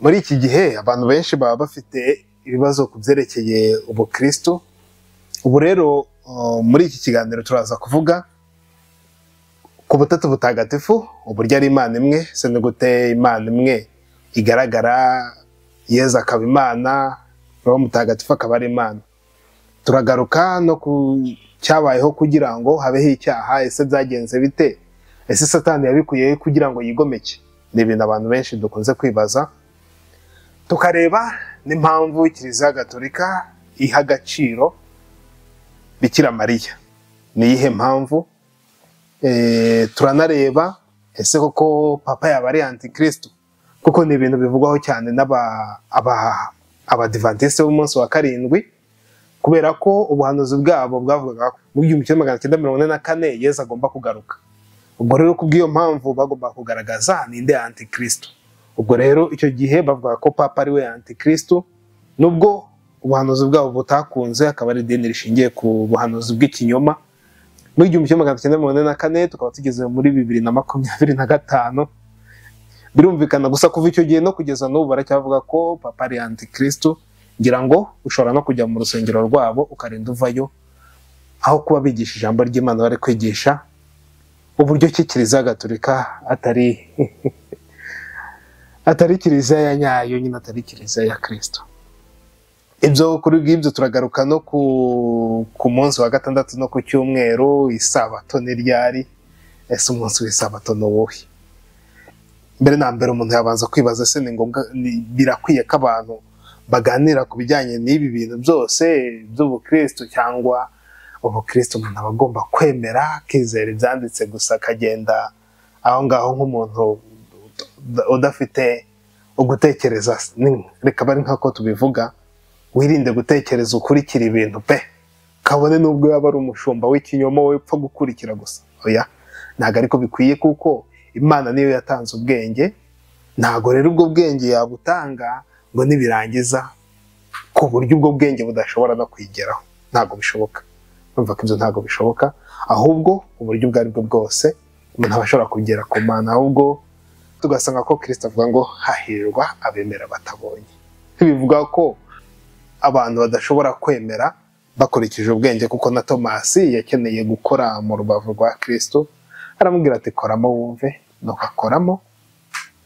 Muri iki gihe abantu benshi baba bafite ibibazo ku byerekeye ubukristo. Ubu rero muri iki kiganiro turaza kuvuga ku butatu butagatifu, uburyo ari Imana imwe, se ni gute Imana imwe igaragara, Yezu akaba Imana, Roho Mutagatifu akaba ari Imana. Turagaruka no ku cyabayeho kugira ngo habeho icyaha, ese byagenze bite, ese Satani yabikuye kugira ngo yigomeke. Ni ibintu abantu benshi dukunze kwibaza. Tukareba n'impamvu Kiliziya Gatolika iha agaciro Bikira Mariya, ni iyihe mpamvu? Turanareba ese koko Papa yaba ari antikristo, kuko ni ibintu bivugwaho cyane n'Abadivantiste b'umunsi wa karindwi, kubera ko ubuhanuzi bwabo bwavugaga mu 1944 Yezu agomba kugaruka. Ubwo rero kubw'iyo mpamvu bagomba kugaragaza ninde antikristo. Ubwo rero icyo gihe bavuga ko Papa ari we antikristo, nubwo ubuhanuzi bwabo butakunze, akaba ari idini rishingiye ku buhanuzi bw'ikinyoma. Muri 1944 tukaba tugeze muri 2025. Birumvikana gusa kuva icyo gihe no kugeza n'ubu baracyavuga ko Papa ari antikristo. Ngira ngo ushobora no kujya mu rusengero rwabo ukarinda uvayo, aho kuba bigisha ijambo ry'Imana bari kwigisha uburyo ki Kiliziya Gatolika atari Kiliziya ya nyayo, nyine atari Kiliziya ya Kristo. Ibyo kuri bw'ibyo turagaruka no ku munsi wa gatandatu no ku cyumweru, isabato ni ryari, ese umunsi w'isabato ni uwuhe? Mbere na mbere umuntu yabanza kwibaza se ni ngombwa, birakwiye ko abantu baganira ku bijyanye n'ibi bintu byose by'ubukristo, cyangwa ubukristo umuntu aba agomba kwemera akizera ibyanditse gusa akagenda aho ngaho nk'umuntu udafite ugutekereza. Reka bari nk'uko tubivuga, wirinde gutekereza ukurikira ibintu pe, kabone n'ubwo yaba ari umushumba w'ikinyoma wowe upfa gukurikira gusa. Oya, ntabwo ariko bikwiye, kuko Imana niyo yatanze ubwenge. Ntabwo rero ubwo bwenge yabutanga ngo nibirangiza ku buryo ubwo bwenge budashobora no kwigeraho. Ntabwo bishoboka. Urumva ko ibyo ntabwo bishoboka, ahubwo uburyo ubwo aribwo bwose umuntu aba ashobora kugera ku Mana. Ahubwo tugasanga ko Kristo avuga ngo hahirwa abemera batabonye. Ntibivuga ko abantu badashobora kwemera bakurikije ubwenge, kuko na Tomasi yakeneye gukora mu rubavu rwa Kristo, aramubwira ati koramo wumve, nuko akoramo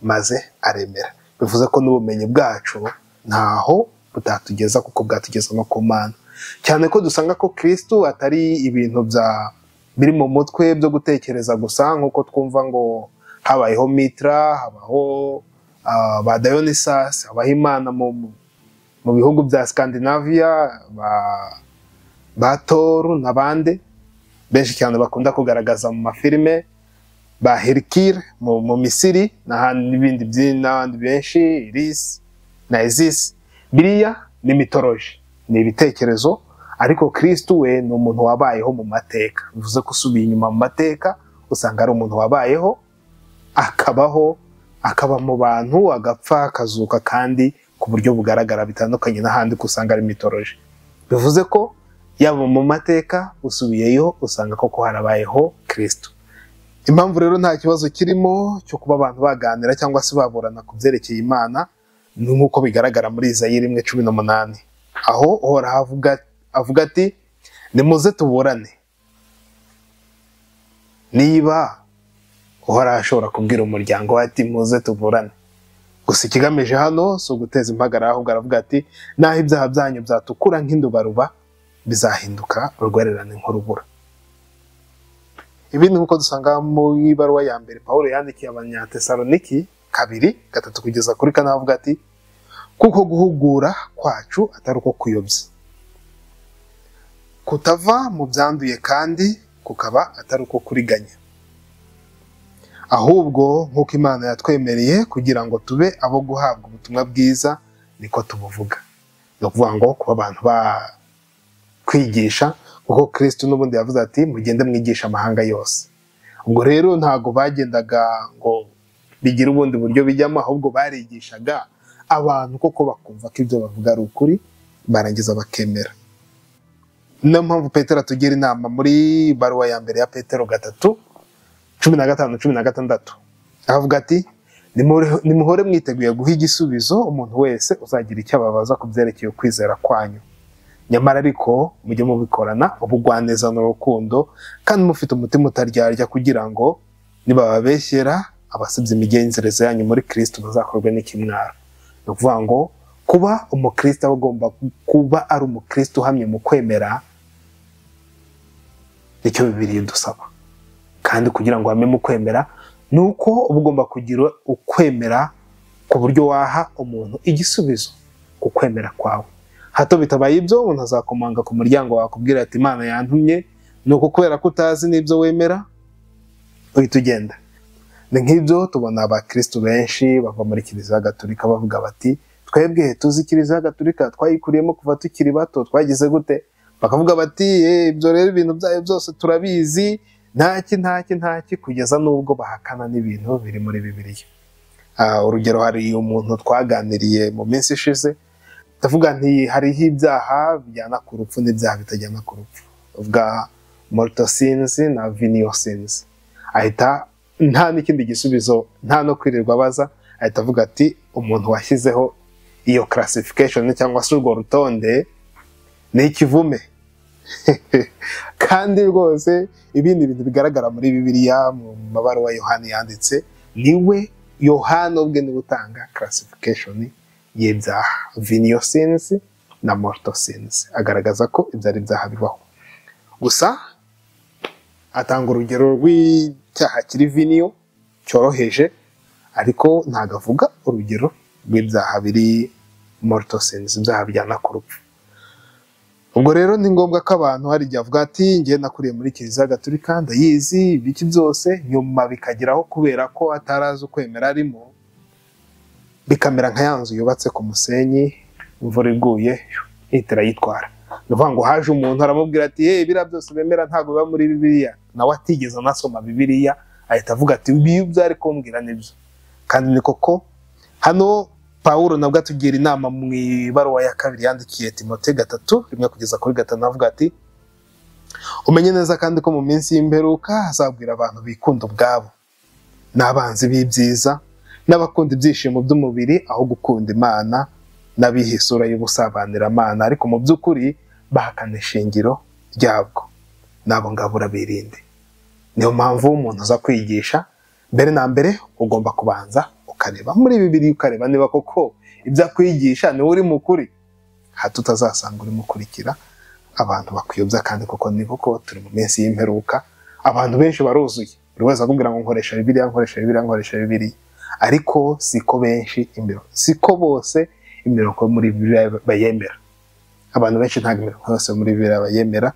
maze aremera. Bivuze ko n'ubumenyi bwacu ntaho butatugeza, kuko bwatugeza no ku Mana. Cyane ko dusanga ko Kristo atari ibintu bya biri mu mutwe byo gutekereza gusa, nkuko twumva ngo habayeho Mitra, habaho ba Dionysus, habaho Imana mu bihugu bya Scandinavia, ba Thor n'abandi benshi cyane bakunda kugaragaza mu mafilime, ba Hercule mu Misiri n'ibindi n'abandi benshi, Iris na Isis. Biriya ni mythology, ni ibitekerezo, ariko Kristo we ni umuntu wabayeho mu mateka. Bivuze ko usubiye inyuma mu mateka usanga ari umuntu wabayeho, akabaho, akaba mu bantu, agapfa, akazuka, kandi ku buryo bugaragara bitandukanye n'ahandi usanga ari mythology. Bivuze ko yaba mu mateka usubiyeyo usanga koko harabayeho Kristo. Impamvu rero nta kibazo kirimo cyo kuba abantu baganira cyangwa se baburana ku byerekeye Imana, ni nk'uko bigaragara muri Izayi 1:18, aho Uhoraho avuga ati nimuze tuburane. Niba Uhoraho ashobora kubwira umuryango we ati muze tuburane, gusa ikigamije hano si uguteza impagarara, ahubwo aravuga ati naho ibyaha byanyu byatukura nk'indubaruba, bizahinduka urwererane nk'urubura. Ibindi nk'uko dusanga mu ibaruwa ya mbere Pawulo yandikiye Abanyatesaloniki 2:3-4, avuga ati kuko guhugura kwacu atari uko kuyobya, kutava mu byanduye kandi kukaba atari uko kuriganya, ahubwo nk'uko Imana yatwemereye kugira ngo tube abo guhabwa ubutumwa bwiza niko tubuvuga. Ni ukuvuga ngo kuba abantu bakwigisha, kuko Kristo n'ubundi yavuze ati mugende mwigisha amahanga yose. Ubwo rero ntago bagendaga ngo bigire ubundi buryo bijyamo, ahubwo barigishaga abantu koko bakumva ko ibyo bavuga ari ukuri, barangiza bakemera. Niyo mpamvu Petero atugira inama muri baruwa ya mbere ya Petero 3:15-16, avuga ati Nimuhore mwiteguye guha igisubizo umuntu wese uzagira icyo ababaza ku byerekeye ukwizera kwanyu. Nyamara ariko mujye mubikorana ubugwaneza n'urukundo, kandi mufite umutima utaryarya, kugira ngo nibababeshyera abasibye imigenzereze yanyu muri Kristo bazakorwe n'ikimwaro. Ni ukuvuga ngo kuba umukristo aba agomba kuba ari umukristo uhamye mu kwemera, nicyo Bibiliya idusaba. Kandi kugira ngo uhame mu kwemera ni uko uba ugomba kugira ukwemera ku buryo waha umuntu igisubizo ku kwemera kwawe. Hato bitabaye ibyo, umuntu azakomanga ku muryango wakubwira ati Imana yantumye, ni uko kubera ko utazi n'ibyo wemera uhita ugenda. Ni nk'ibyo tubona abakristo benshi bava muri Kiliziya Gatolika bavuga bati twebwe tuzi Kiliziya Gatolika, twayikuriyemo kuva tukiri bato, twagize gute? Bakavuga bati ibyo rero ibintu byayo byose turabizi, ntaki ntaki ntaki, kugeza n'ubwo bahakana n'ibintu biri muri Bibiliya. Urugero, hari umuntu twaganiriye mu minsi ishize, ndavuga nti hariho ibyaha bijyana ku rupfu n'ibyaha bitajyana ku rupfu, uvuga mortal sins na venial sins. Ahita nta n'ikindi gisubizo, nta no kwirirwa abaza, ahita avuga ati umuntu washyizeho iyo classification cyangwa se urwo rutonde ni ikivume. Kandi rwose ibindi bintu bigaragara muri Bibiliya mu mabaruwa Yohani yanditse, niwe Yohana ubwe niwe utanga classification y'ibyaha, venial sins na mortal sins, agaragaza ko ibyo ari ibyaha bibaho. Gusa atanga urugero rw'icyaha kiri venial cyoroheje, ariko ntabwo avuga urugero rw'ibyaha biri mortal sins, ibyaha bijyana ku rupfu. Ubwo rero ni ngombwa ko abantu hari igihe avuga ati ngiye nakuriye muri Kiliziya Gatolika ndayizi ibiki byose, nyuma bikageraho kubera ko atarazi ukwemera arimo, bikamera nka ya nzu yubatse ku musenyi, imvura iguye ihita irayitwara. Ni ukuvuga ngo haje umuntu aramubwira ati hey, biriya byose bemera ntabwo biba muri Bibiliya, nawe atigeze anasoma Bibiliya ahita avuga ati ibi byari kumbwira nibyo. Kandi ni koko hano Pawulo nabwo atugira inama mu ibaruwa ya kabiri yandikiye Timote 3:1-5, avuga ati umenye neza kandi ko mu minsi y'imperuka hazabwira abantu bikunda ubwabo, n'abanzi b'ibyiza, n'abakunda ibyishimo by'umubiri aho gukunda Imana, n'abiha isura y'ubusabanyiramana, ariko mu by'ukuri bahakana ishingiro ryabwo. N'abo ngabo urabirinde. Niyo mpamvu umuntu aza kwigisha, mbere na mbere ugomba kubanza ukareba muri Bibiliya, ukareba niba koko ibyo akwigisha niwe uri mukuri, hato utazasanga urimo ukurikira abantu bakuyobya. Kandi koko ni koko turi mu minsi y'imperuka, abantu benshi baruzuye, buri wese akubwira ngo nkoresha Bibiliya, nkoresha Bibiliya, nkoresha Bibiliya, ariko siko benshi siko bose imirongo muri Bibiliya bayemera. Abantu benshi ntabwo imirongo yose muri Bibiliya bayemera.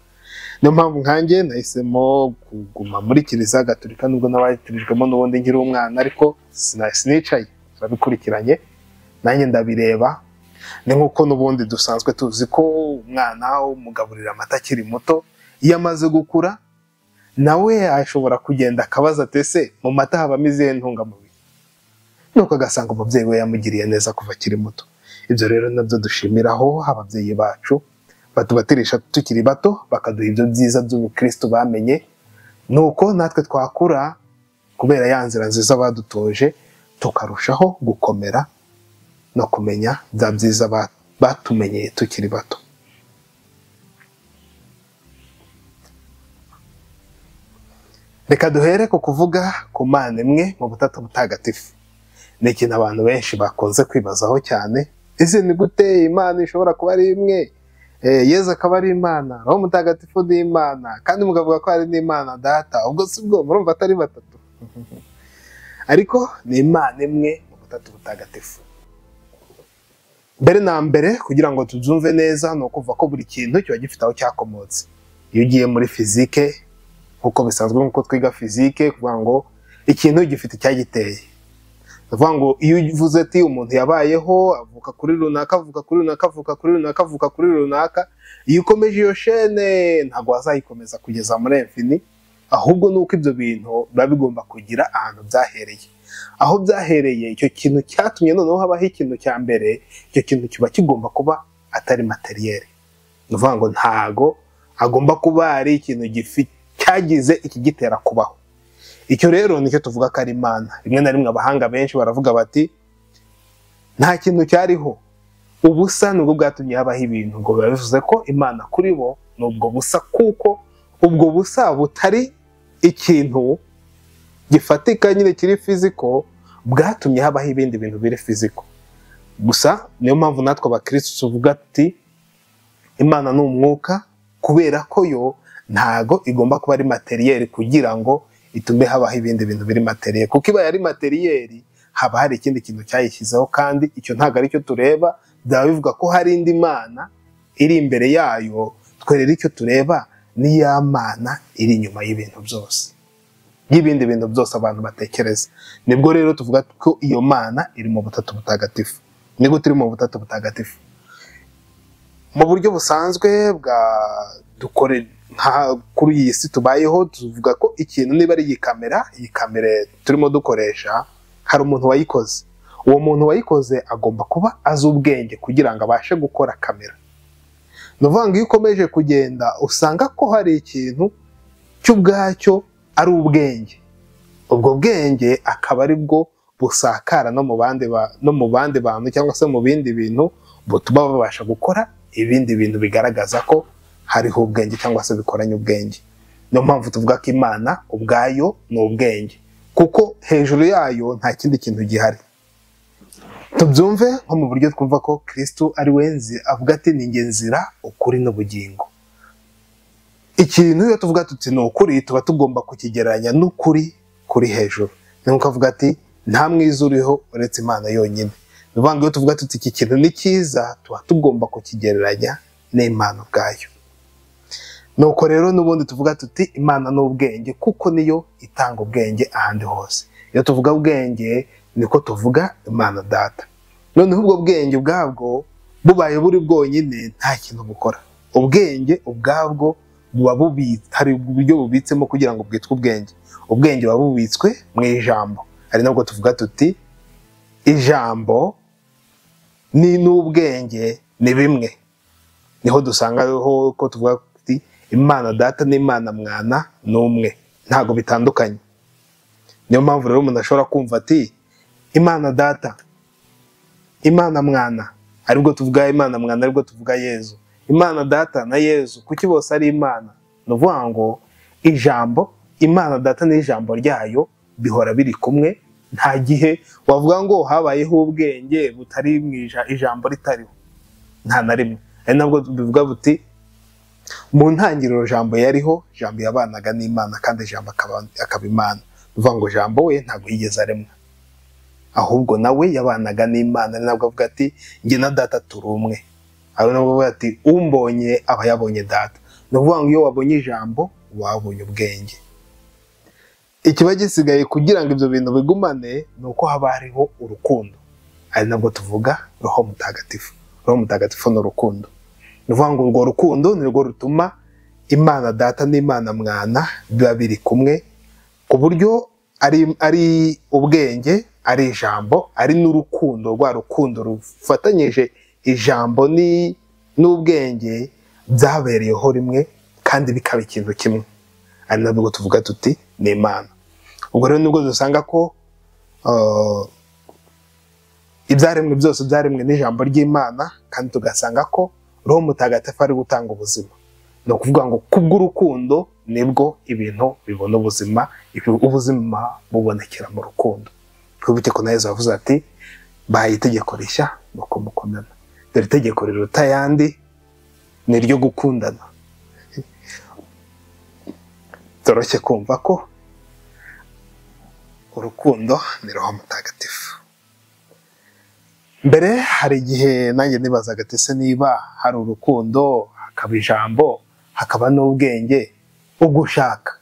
Niyo mpamvu nkanjye nahisemo kuguma muri Kiliziya Gatolika, nubwo nabayitirijwemo n'ubundi nkiri umwana, ariko sinicaye, turabikurikiranye nanjye ndabireba. Ni nk'uko n'ubundi dusanzwe tuzi ko umwana umugaburira amata akiri muto, iyo amaze gukura nawe ashobora kugenda akabaza ati ese mu mata habamo izihe ntungamubiri, nuko agasanga umubyeyi we yamugiriye neza kuva akiri muto. Ibyo rero nabyo dushimiraho ababyeyi bacu batubatirisha tukiri bato, bakaduha ibyo byiza by'ubukristo bamenye, nuko natwe twakura kubera ya nzira nziza badutoje, tukarushaho gukomera no kumenya bya byiza batumenyeye tukiri bato. Reka duhere ku kuvuga ku Mana imwe mu Butatu Butagatifu. Ni ikintu abantu benshi bakunze kwibazaho cyane. Ese ni gute Imana ishobora kuba ari imwe, Yezu akaba ari Imana, Roho Mutagatifu ni Imana, kandi mukavuga ko ari n'Imana Data, ubwo si bwo murumva atari batatu? Ariko ni Imana imwe mu Butatu Butagatifu. Mbere na mbere kugira ngo tubyumve neza, ni ukuvuga ko buri kintu kiba gifite aho cyakomotse. Iyo ugiye muri fizike, nkuko bisanzwe nkuko twiga fizike, kuvuga ngo ikintu gifite icyagiteye. Kuvuga ngo iyo uvuze ati umuntu yabayeho avuka kuri runaka, avuka kuri runaka, avuka kuri runaka, avuka kuri runaka, iyo ukomeje iyo shene ntabwo wazayikomeza kugeza muri infini, ahubwo nuko ibyo bintu biba bigomba kugira ahantu byahereye. Aho byahereye, icyo kintu cyatumye noneho habaho ikintu cya mbere, icyo kintu kiba kigomba kuba atari materiel. Ni ukuvuga ngo ntago agomba kuba ari ikintu cyagize ikigitera kubaho. Icyo rero nicyo tuvuga ko ari Imana. Rimwe na rimwe abahanga benshi baravuga bati nta kintu cyariho, ubusa nibwo bwatumye habaho ibintu. Ngo biba bivuze ko Imana kuri bo ni ubwo busa, kuko ubwo busa butari ikintu gifatika nyine kiri fiziko, bwatumye habaho ibindi bintu biri fiziko. Gusa niyo mpamvu natwe abakristo tuvuga ati Imana ni umwuka, kubera ko yo ntago igomba kuba ari materiyeri kugira ngo itume habaho ibindi bintu biri materiyeri, kuko ibaye ari materiyeri haba hari ikindi kintu cyayishyizeho, kandi icyo ntago aricyo tureba. Byaba bivuga ko hari indi mana iri imbere yayo. Twe rero icyo tureba ni ya mana iri inyuma y'ibintu byose, y'ibindi bintu byose abantu batekereza. Nibwo rero tuvuga ko iyo mana iri mu butatu butagatifu. Nibwo turi mu butatu butagatifu mu buryo busanzwe bwa dukore nka kuri iyi si tubayeho. Tuvuga ko ikintu niba ari iyi kamera, iyi kamera turimo dukoresha, hari umuntu wayikoze. Uwo muntu wayikoze agomba kuba azi ubwenge kugira ngo abashe gukora kamera. Ni ukuvuga ngo iyo ukomeje kugenda usanga ko hari ikintu cy'ubwacyo ari ubwenge. Ubwo bwenge akaba ari bwo busakara no mu bandi bantu cyangwa se mu bindi bintu, butuma babasha gukora ibindi bintu bigaragaza ko hariho ubwenge cyangwa se bikoranye ubwenge. Niyo mpamvu tuvuga ko Imana ubwayo ni ubwenge, kuko hejuru yayo nta kindi kintu gihari. Tubyumve nko mu buryo twumva ko Kristo ari we nzira, avuga ati ni njye nzira, ukuri n'ubugingo. Ikintu iyo tuvuga tuti ni ukuri, tuba tugomba kukigereranya n'ukuri kuri hejuru. Ni nkuko avuga ati nta mwiza uriho uretse Imana yonyine. Ni ukuvuga ngo iyo tuvuga tuti iki kintu ni cyiza, tuba tugomba kukigereranya n'Imana ubwayo. Nuko rero n'ubundi tuvuga tuti Imana ni ubwenge, kuko niyo itanga ubwenge ahandi hose. Iyo tuvuga ubwenge niko tuvuga Imana Data. Noneho ubwo bwenge ubwabwo bubaye buri bwonyine nta kintu bukora. Ubwenge ubwabwo buba bubitse, hari uburyo bubitsemo kugira ngo bwitwe ubwenge. Ubwenge buba bubitswe mu ijambo. Ari nabwo tuvuga tuti ijambo ni n'ubwenge ni bimwe. Niho dusanga ko tuvuga tuti Imana Data n'Imana Mwana ni umwe, ntago bitandukanye. Niyo mpamvu rero umuntu ashobora kumva ati Imana Data, Imana Mwana, aribwo tuvuga Imana Mwana, aribwo tuvuga Yezu. Imana Data na Yezu kuki bose ari Imana? Ni ukuvuga ngo ijambo Imana Data n'ijambo ryayo bihora biri kumwe. Nta gihe wavuga ngo habayeho ubwenge butari mu ijambo ritariho, nta na rimwe. Ari nabwo bivuga buti mu ntangiriro jambo yariho, jambo yabanaga n'Imana kandi jambo akaba Imana. Ni ukuvuga ngo jambo we ntabwo yigeze aremwa, ahubwo nawe yabanaga n'Imana. Ari nabwo avuga ati njye na Data turi umwe. Ari nabwo avuga ati umbonye aba yabonye Data. Ni ukuvuga ngo iyo wabonye ijambo wabonye ubwenge. Ikiba gisigaye kugira ngo ibyo bintu bigumane ni uko haba hariho urukundo. Ari nabwo tuvuga Roho Mutagatifu. Roho Mutagatifu ni urukundo. Ni ukuvuga ngo urwo rukundo ni rwo rutuma Imana Data n'Imana Mwana biba biri kumwe, ku buryo ari ubwenge, ari ijambo, ari n'urukundo. Rwa rukundo rufatanyije ijambo n'ubwenge byabereyeho rimwe kandi bikaba ikintu kimwe. Ari nabwo tuvuga tuti ni Imana. Ubwo rero nibwo dusanga ko ibyaremwe byose byaremwe n'ijambo ry'Imana, kandi tugasanga ko Roho Mutagatifu ari gutanga ubuzima. Ni ukuvuga ngo kubw'urukundo nibwo ibintu bibona ubuzima, ubuzima bubonekera mu rukundo. Twibuke ko na Yezu yavuze ati bahaye itegeko rishya nuko mukundana. Dore itegeko riruta ayandi ni iryo gukundana. Byoroshye kumva ko urukundo ni Roho Mutagatifu. Mbere hari igihe nanjye nibazaga ati se niba hari urukundo, hakaba ijambo, hakaba n'ubwenge, ugushaka,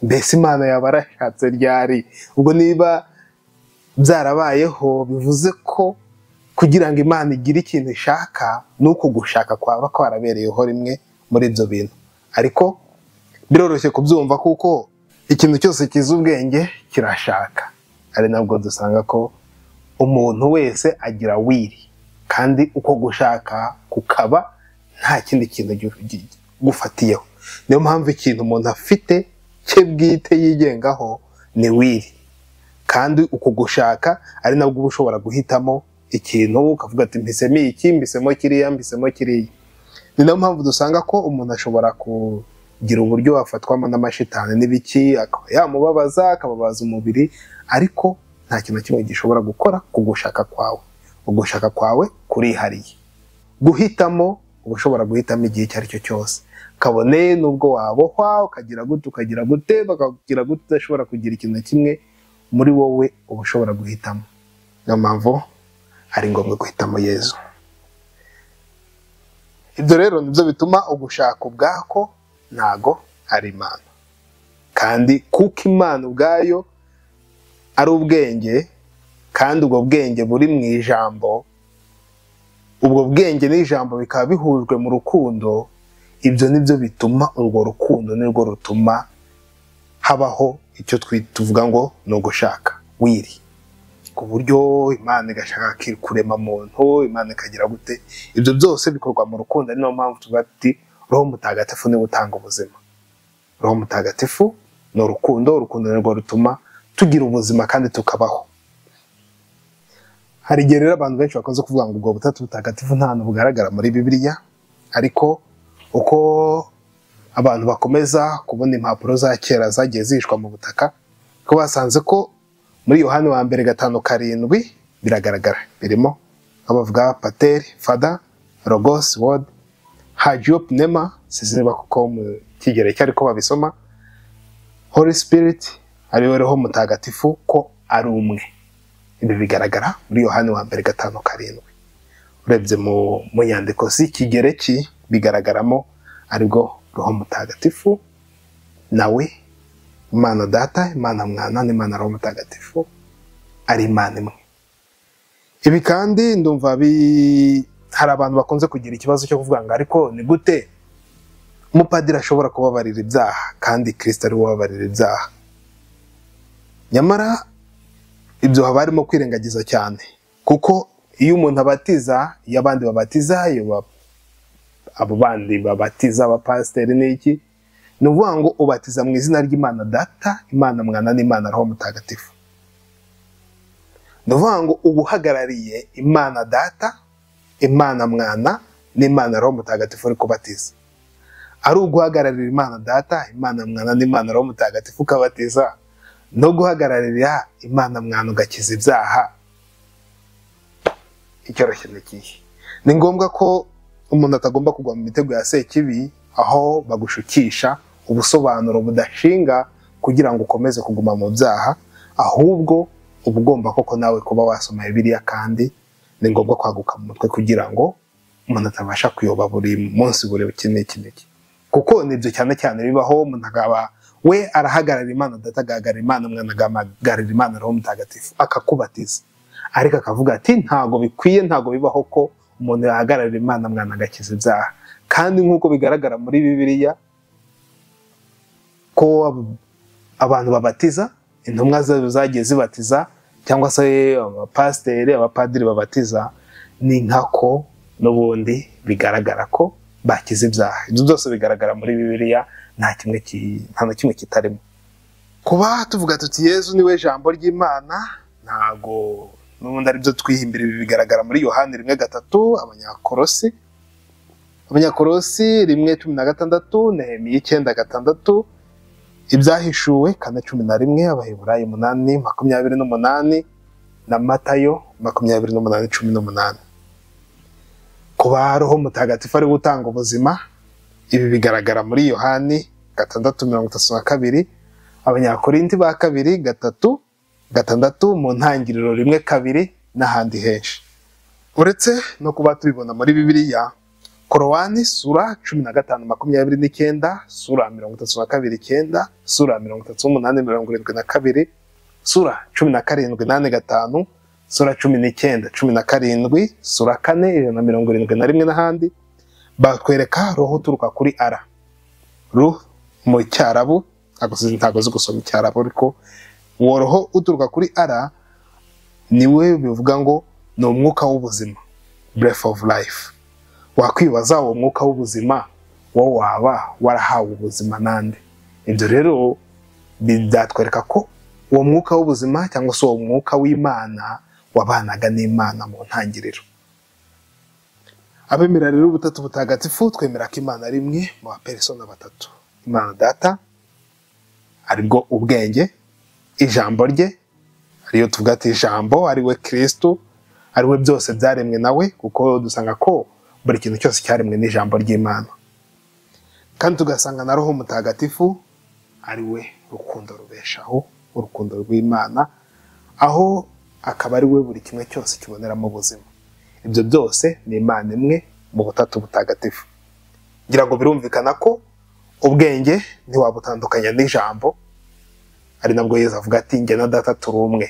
mbese Imana yaba yarashatse ryari? Ubwo niba byarabayeho bivuze ko kugira ngo Imana igire ikintu ishaka nuko gushaka kwaba kwarabereyeho rimwe muri ibyo bintu. Ariko biroroshye kubyumva kuko ikintu cyose kiza ubwenge kirashaka. Ari nabwo dusanga ko umuntu wese agira wiri, kandi uko gushaka kukaba nta kindi kintu gufatiyeho. Niyo mpamvu ikintu umuntu afite cye bwite yigengaho ni wiri, kandi uko gushaka ari nabwo uba ushobora guhitamo ikintu ukavuga ati mpisemo iki, mpisemo kiriya, mpisemo kiriya. Ni nayo mpamvu dusanga ko umuntu ashobora kugira uburyo afatwamo n'amashitani n'ibiki, akaba yamubabaza, akababaza umubiri, ariko nta kintu na kimwe gishobora gukora ku gushaka kwawe. Ugushaka kwawe kurihariye. Guhitamo, uba ushobora guhitamo igihe icyo ari cyo cyose, kabone nubwo wabohwa ukagira gute, ukagira gute, bakakugira gute, udashobora kugira ikintu na kimwe muri wowe, uba ushobora guhitamo. Niyo mpamvu ari ngombwa guhitamo Yezu. Ibyo rero nibyo bituma ugushaka ubwako ntago ari Imana, kandi kuko Imana ubwayo ari ubwenge, kandi ubwo bwenge buri mu ijambo, ubwo bwenge n'ijambo bikaba bihujwe mu rukundo, ibyo nibyo bituma urwo rukundo nirwo rutuma habaho icyo tuvuga ngo ni ugushaka wiri, ku buryo Imana igashaka kurema muntu, Imana ikagira gute, ibyo byose bikorwa mu rukundo. Ari nayo mpamvu tuvuga ati Roho Mutagatifu niwe utanga ubuzima. Roho Mutagatifu ni urukundo, urukundo nirwo rutuma tugira ubuzima kandi tukabaho. Hari igihe rero abantu benshi bakunze kuvuga ngo ubwo butatu butagatifu nta hantu bugaragara muri Bibiliya, ariko uko abantu bakomeza kubona impapuro za kera zagiye zihishwa mu butaka, ko basanze ko muri Yohani wa mbere 5:7 biragaragara, birimo aho bavuga Pater, Father, Logos, Word, Hagio Pneuma, sinzi niba kuko mu Kigereki ariko babisoma, Holy Spirit ariwe Roho Mutagatifu, ko ari umwe. Ibi bigaragara muri Yohani wa mbere 5:7. Urebye mu nyandiko z'Ikigereki bigaragaramo aribwo Roho Mutagatifu, nawe Imana Data, Imana Mwana n'Imana Roho Mutagatifu ari Imana imwe. Ibi kandi ndumva hari abantu bakunze kugira ikibazo cyo kuvuga ngo ariko ni gute umupadiri ashobora kubabarira ibyaha kandi Kristo ari we ubabarira ibyaha? Nyamara ibyo haba harimo kwirengagiza cyane, kuko iyo umuntu abatiza, iyo abandi babatiza, iyo abo bandi babatiza abapasiteri n'iki, ni ukuvuga ngo ubatiza mu izina ry'Imana Data, Imana Mwana n'Imana Roho Mutagatifu. Ni ukuvuga ngo uba uhagarariye Imana Data, Imana Mwana n'Imana Roho Mutagatifu uri kubatiza. Ari uguhagararira Imana Data, Imana Mwana n'Imana Roho Mutagatifu ukabatiza, no guhagararira Imana Mwana ugakiza ibyaha, icyoroshye ni ikihe? Ni ngombwa ko umuntu atagomba kugwa mu mitego ya Sekibi, aho bagushukisha ubusobanuro budashinga kugira ngo ukomeze kuguma mu byaha, ahubwo uba ugomba koko nawe kuba wasoma Bibiliya, kandi ni ngombwa kwaguka mu mutwe kugira ngo umuntu atabasha kuyoba buri munsi buri iki n'iki, kuko nibyo cyane cyane bibaho. Umuntu akaba we arahagarara Imana Data, agahagarara Imana Mwana, agahagarara Imana Roho Mutagatifu, akakubatiza, ariko akavuga ati ntago bikwiye, ntago bibaho ko umuntu yahagararira Imana Mwana agakiza ibyaha. Kandi nk'uko bigaragara muri Bibiliya ko abantu babatiza, intumwa zagiye zibatiza, cyangwa se abapasiteri, abapadiri babatiza, ni nkako n'ubundi bigaragara ko bakiza ibyaha. Ibyo byose bigaragara muri Bibiliya, nta na kimwe kitarimo. Kuba tuvuga tuti Yezu niwe jambo ry'Imana, ntago n'ubundi ari byo twihimbira. Ibi bigaragara muri Yohani 1:3, Abanyakorosi 1:16, Nehemiya 9:6, Ibyahishuwe 4:11, Abaheburayo 8:28 na Matayo 28:18. Kuba Roho Mutagatifu ari gutanga ubuzima, ibi bigaragara muri Yohani 6:32, Abanyakorinti ba kabiri 3:6, mu ntangiriro 1:2 n'ahandi henshi. Uretse no kuba tubibona muri Bibiliya, Korowani sura 15:29, sura 32:9, sura 38:72, sura 17:8-5, sura 19:17, sura 4:171 n'ahandi, bakwereka roho uturuka kuri ara. Ruh mu Cyarabu, ntago nzi gusoma Icyarabu, ariko uwo roho uturuka kuri ara niwe bivuga ngo ni umwuka w'ubuzima, breath of life. Wakwibaza uwo mwuka w'ubuzima wo waba warahawe ubuzima nande? Ibyo rero byatwereka ko Uwo mwuka w'ubuzima cyangwa se uwo mwuka w'Imana wabanaga n'Imana mu ntangiriro. Abemera rero ubutatu butagatifu twemera ko Imana ari imwe mu bapersona batatu. Imana Data aribwo ubwenge, ijambo rye ariyo tuvuga ati ijambo ari we Kristo, ari we byose byaremwe nawe, kuko dusanga ko buri kintu cyose cyaremwe n'ijambo ry'Imana. Kandi tugasanga na Roho Mutagatifu ari we rukundo rubeshaho, urukundo rw'Imana, aho akaba ari we buri kimwe cyose kiboneramo ubuzima. Ibyo byose ni Imana imwe mu butatu butagatifu. Ngira ngo birumvikana ko ubwenge ntiwabutandukanya n'ijambo, ari nabwo Yesu avuga ati njye na Data turi umwe.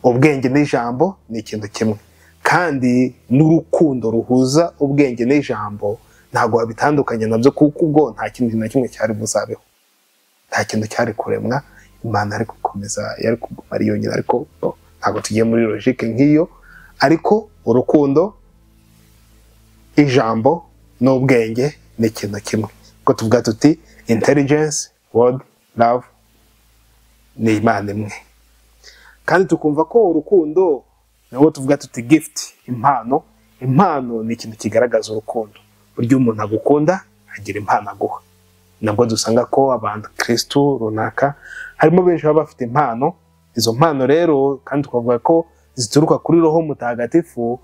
Ubwenge n'ijambo ni ikintu kimwe, kandi n'urukundo ruhuza ubwenge n'ijambo ntabwo wabitandukanya nabyo, kuko ubwo nta kintu na kimwe cyari buzabeho, nta kintu cyari kuremwa. Imana ari gukomeza yari kuguma ari yonyine, ariko ntabwo tugiye muri logique nk'iyo. Ariko urukundo, ijambo n'ubwenge ni ikintu kimwe, kuko tuvuga tuti intelligence, word, love ni Imana imwe. Kandi tukumva ko urukundo nabwo tuvuga tuti gift, impano. Impano ni ikintu kigaragaza urukundo. Buryo umuntu agukunda agira impano aguha. Nabwo dusanga ko abantu Kristo runaka harimo benshi baba bafite impano. Izo mpano rero kandi tukavuga ko zituruka kuri Roho Mutagatifu.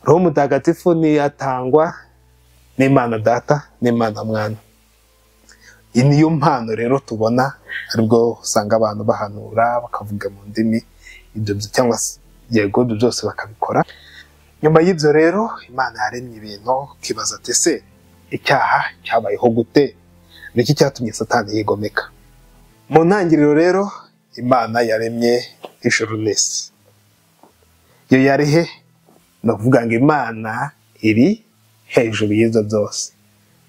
Roho Mutagatifu ni atangwa n'Imana Data n'Imana Mwana. Iyi niyo mpano rero tubona, aribwo usanga abantu bahanura bakavuga mu ndimi, ibyo cyangwa yego ibyo byose bakabikora. Nyuma y'ibyo rero Imana yaremye ibintu, ukibaza ati ese icyaha cyabayeho gute? Niki cyatumye Satani yigomeka? Mu ntangiriro rero Imana yaremye ijuru n'isi. Iyo yari he? Ni ukuvuga ngo Imana iri hejuru y'ibyo byose,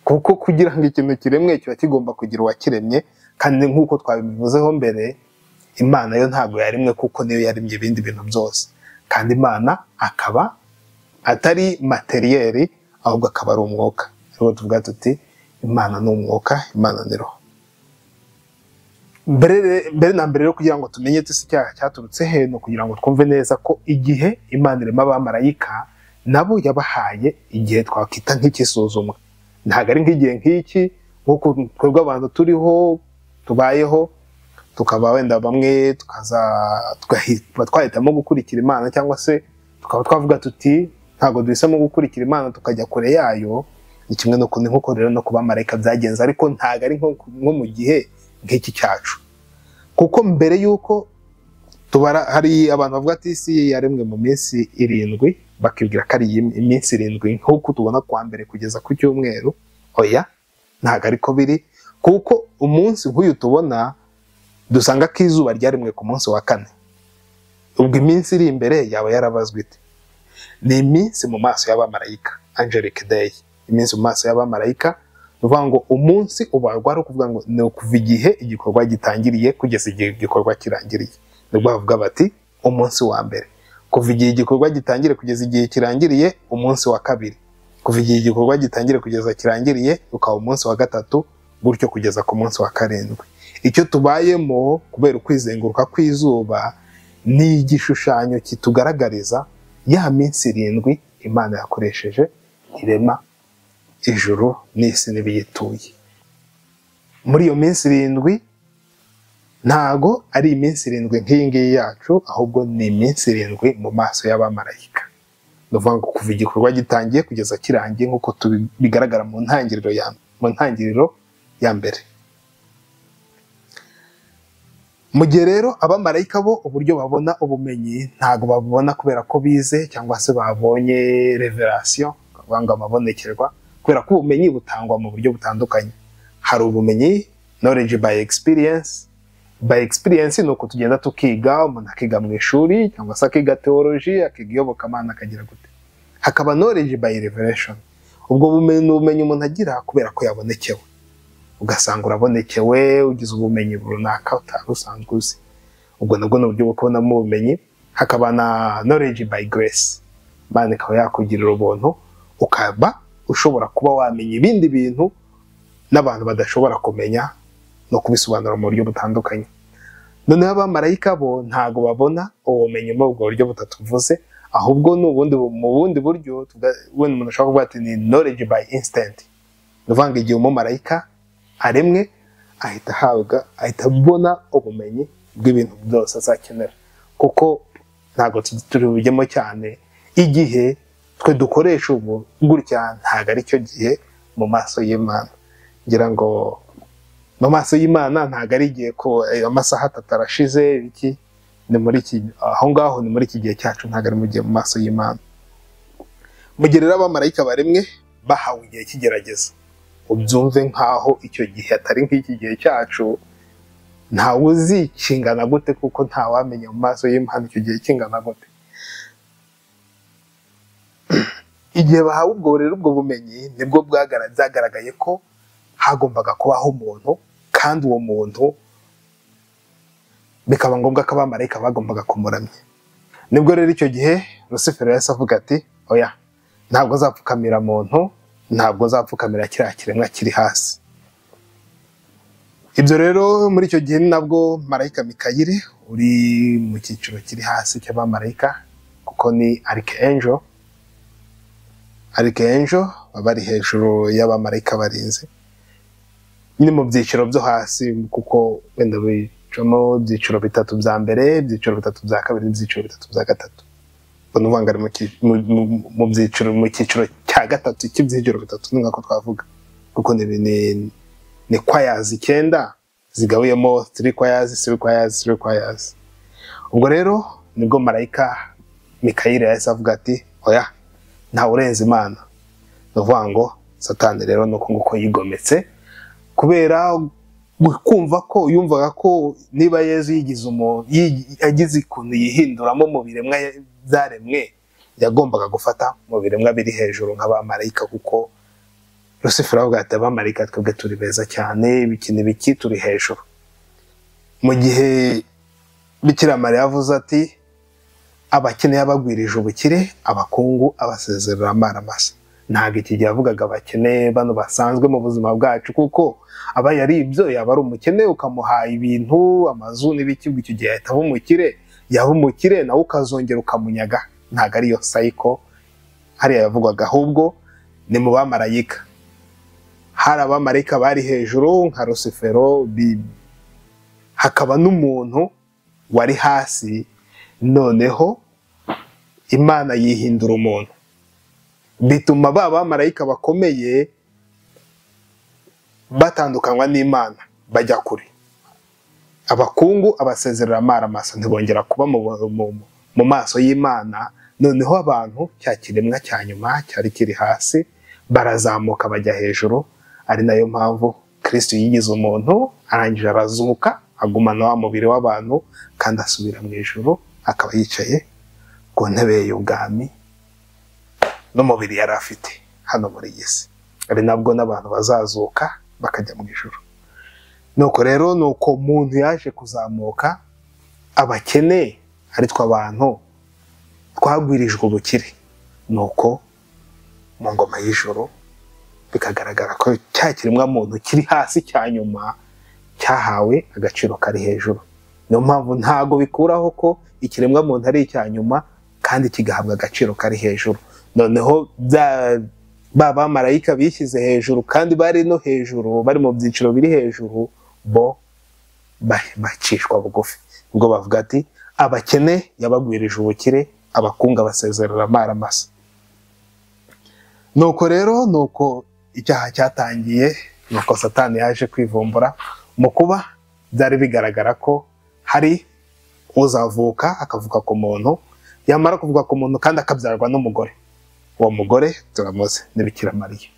kuko kugira ngo ikintu kiremwe kiba kigomba kugira uwakiremye. Kandi nk'uko twabivuzeho mbere, Imana yo ntabwo yaremwe kuko niyo yaremye ibindi bintu byose. Kandi Imana akaba atari materiyeri, ahubwo akaba ari umwuka. Ariko tuvuga tuti Imana ni umwuka, Imana ni roho. Mbere na mbere rero kugira ngo tumenye ese icyaha cyaturutse he, no kugira ngo twumve neza ko igihe Imana irema abamarayika nabo yabahaye igihe twakwita nk'ikisuzumwa. Ntabwo ari nk'igihe nk'iki nk'uko twebwe abantu turiho tubayeho, tukaba wenda bamwe tukaza twahitamo gukurikira Imana, cyangwa se tukaba twavuga tuti ntabwo duhisemo gukurikira Imana tukajya kure yayo. Ni kimwe no nk'uko rero no kuba marayika byagenze, ariko ntabwo ari nko mu gihe nk'iki cyacu. Kuko mbere y'uko tubara, hari abantu bavuga ati isi yaremwe mu minsi 7, bakibwira ko ari iminsi 7 nk'uko tubona kwa mbere kugeza ku cyumweru. Oya, ntabwo ariko biri, kuko umunsi nk'uyu tubona dusanga ko izuba ryaremwe ku munsi wa 4. Ubwo iminsi iri imbere yaba yarabazwe ite? Ni iminsi mu maso y'abamarayika, angelic day. Iminsi mu maso y'abamarayika, uvuga ngo umunsi ubarwa ari ukuvuga ngo ni ukuva igihe igikorwa gitangiriye kugeza igihe igikorwa kirangiriye. Nibwo bavuga bati umunsi wa mbere, kuva igihe igikorwa gitangiriye kugeza igihe kirangiriye, umunsi wa 2, kuva igihe igikorwa gitangiriye kugeza kirangiriye, ukaba umunsi wa 3, gutyo kugeza ku munsi wa 7. Icyo tubayemo kubera ukwizenguruka kw'izuba ni igishushanyo kitugaragariza ya minsi 7 Imana yakoresheje irema ijuru n'isi n'ibiyituye. Muri iyo minsi 7 ntago ari iminsi 7 nk'iyi ngiyi yacu, ahubwo ni iminsi 7 mu maso y'abamarayika. Ni ukuvuga ngo kuva igikorwa gitangiye kugeza kirangiye, nk'uko bigaragara mu ntangiriro ya mbere. Mu gihe rero abamarayika bo uburyo babona ubumenyi ntago babubona kubera ko bize cyangwa se babonye revelation, ngo amabonekerwa, kubera ko ubumenyi butangwa mu buryo butandukanye. Hari ubumenyi knowledge by experience. By experience ni uko tugenda tukiga, umuntu akiga mu ishuri cyangwa se akiga theology, akiga iyobokamana, akagira gute. Hakaba knowledge by revelation. Ubwo bumenyi ni ubumenyi umuntu agira kubera ko yabonekewe. Ugasanga urabonekewe, ugize ubumenyi runaka utari usanzwe uzi. Ubwo nabwo ni uburyo bwo kubonamo ubumenyi. Hakaba na knowledge by grace. Imana ikaba yakugirira ubuntu, ukaba ushobora kuba wamenya ibindi bintu n'abantu badashobora kumenya no kubisobanura mu buryo butandukanye. Noneho abamarayika bo ntago babona ubumenyi muri ubwo buryo butatu mvuze, ahubwo ni ubundi mu bundi buryo wenda umuntu ashobora kuvuga ati ni knowledge by instant. Ni ukuvuga ngo igihe umumarayika aremwe ahita ahabwa, ahita abona ubumenyi bw'ibintu byose azakenera, kuko ntago turi bujyemo cyane. Igihe twe dukoresha ubu gutya ntago ari cyo gihe mu maso y'Imana. Ngira ngo mu maso y'Imana ntago ari igihe ko amasaha atatu arashize iki, ni muri iki, aho ngaho ni muri iki gihe cyacu, ntago ari mu gihe mu maso y'Imana. Mu gihe rero abamarayika baremwe bahawe igihe cy'igerageza, ubyumve nkaho icyo gihe atari nk'iki gihe cyacu, ntawe uzi kingana gute, kuko ntawamenya mu maso y'Imana icyo gihe kingana gute. Igihe bahawe ubwo rero ubwo bumenyi, nibwo byagaragaye ko hagombaga kubaho umuntu, kandi uwo muntu bikaba ngombwa ko abamarayika bagombaga kumuramya. Nibwo rero icyo gihe Rusifero yahise avuga ati oya, ntabwo nzapfukamira muntu, ntabwo nzapfukamira kiriya kiremwa kiri hasi. Ibyo rero muri icyo gihe ni nabwo marayika Mikayire uri mu cyiciro kiri hasi cy'abamarayika, kuko ni Archangel, Archangel baba bari hejuru y'abamarayika barinze, ni mu byiciro byo hasi, kuko wenda bicamo ibyiciro bitatu bya mbere, ibyiciro bitatu bya kabiri, ibyiciro bitatu bya gatatu. Ubwo ni ukuvuga ngo ari mu byiciro, mu cyiciro cya gatatu cy'ibyiciro bitatu, ni nkako twavuga, kuko ni choirs 9 zigabuyemo 3 choirs, 3 choirs, 3 choirs. Ubwo rero nibwo marayika Mikayire yahise avuga ati oya, ntawe urenze Imana. Ni ukuvuga ngo Satani rero nuko nguko yigometse, kubera kumva ko yumvaga ko niba Yezu yigize umuntu, yagize ukuntu yihinduramo mu biremwa byaremwe, yagombaga gufata mu biremwa biri hejuru nk'abamarayika, kuko Rusifero avuga ati abamarayika twebwe turi beza cyane, ibiki n'ibiki, turi hejuru. Mu gihe Bikira Mariya avuze ati abakene yabagwirije ubukire, abakungu abasezerera amaramasa. Ntabwo iki gihe yavugaga abakene bano basanzwe mu buzima bwacu, kuko aba yari ibyo, yaba ari umukene ukamuha ibintu, amazu n'ibiki, icyo gihe ahita aba umukire, yaba umukire nawe ukazongera ukamunyaga. Ntabwo ariyo sayiko hariya yavugwaga, ahubwo ni mu bamarayika. Hari abamarayika bari hejuru nka Rusifero, hakaba n'umuntu wari hasi, noneho Imana yihindura umuntu, bituma ba bamarayika bakomeye batandukanywa n'Imana bajya kure. Abakungu abasezerera amaramasa, ntibongera kuba mu maso y'Imana. Noneho abantu cya kiremwa cya nyuma cyari kiri hasi barazamuka bajya hejuru, ari nayo mpamvu Kristo yigize umuntu, arangije arazuka, agumana wa mubiri w'abantu, kandi asubira mu ijuru, akaba yicaye ku ntebe y'ubwami n'umubiri yari afite hano muri iyi si. Ari nabwo n'abantu bazazuka bakajya mu ijuru. Nuko rero nuko umuntu yaje kuzamuka, abakene ari twe abantu twagwirijwe ubukire, nuko mu ngoma y'ijuru bikagaragara ko cya kiremwa muntu kiri hasi cya nyuma cyahawe agaciro kari hejuru. Niyo mpamvu ntago bikuraho ko ikiremwa muntu ari icya nyuma kandi kigahabwa agaciro kari hejuru. Noneho ba bamarayika bishyize hejuru kandi bari no hejuru, bari mu byiciro biri hejuru, bo bacishwa bugufi. Ubwo bavuga ati abakene yabagwirije ubukire, abakungu abasezerera amaramasa. Nuko rero nuko icyaha cyatangiye, nuko Satani yaje kwivumbura mu kuba byari bigaragara ko hari uzavuka akavuka ku muntu, yamara kuvuka ku muntu kandi akabyarwa n'umugore. Uwo mugore turamuzi ni Bikira Mariya.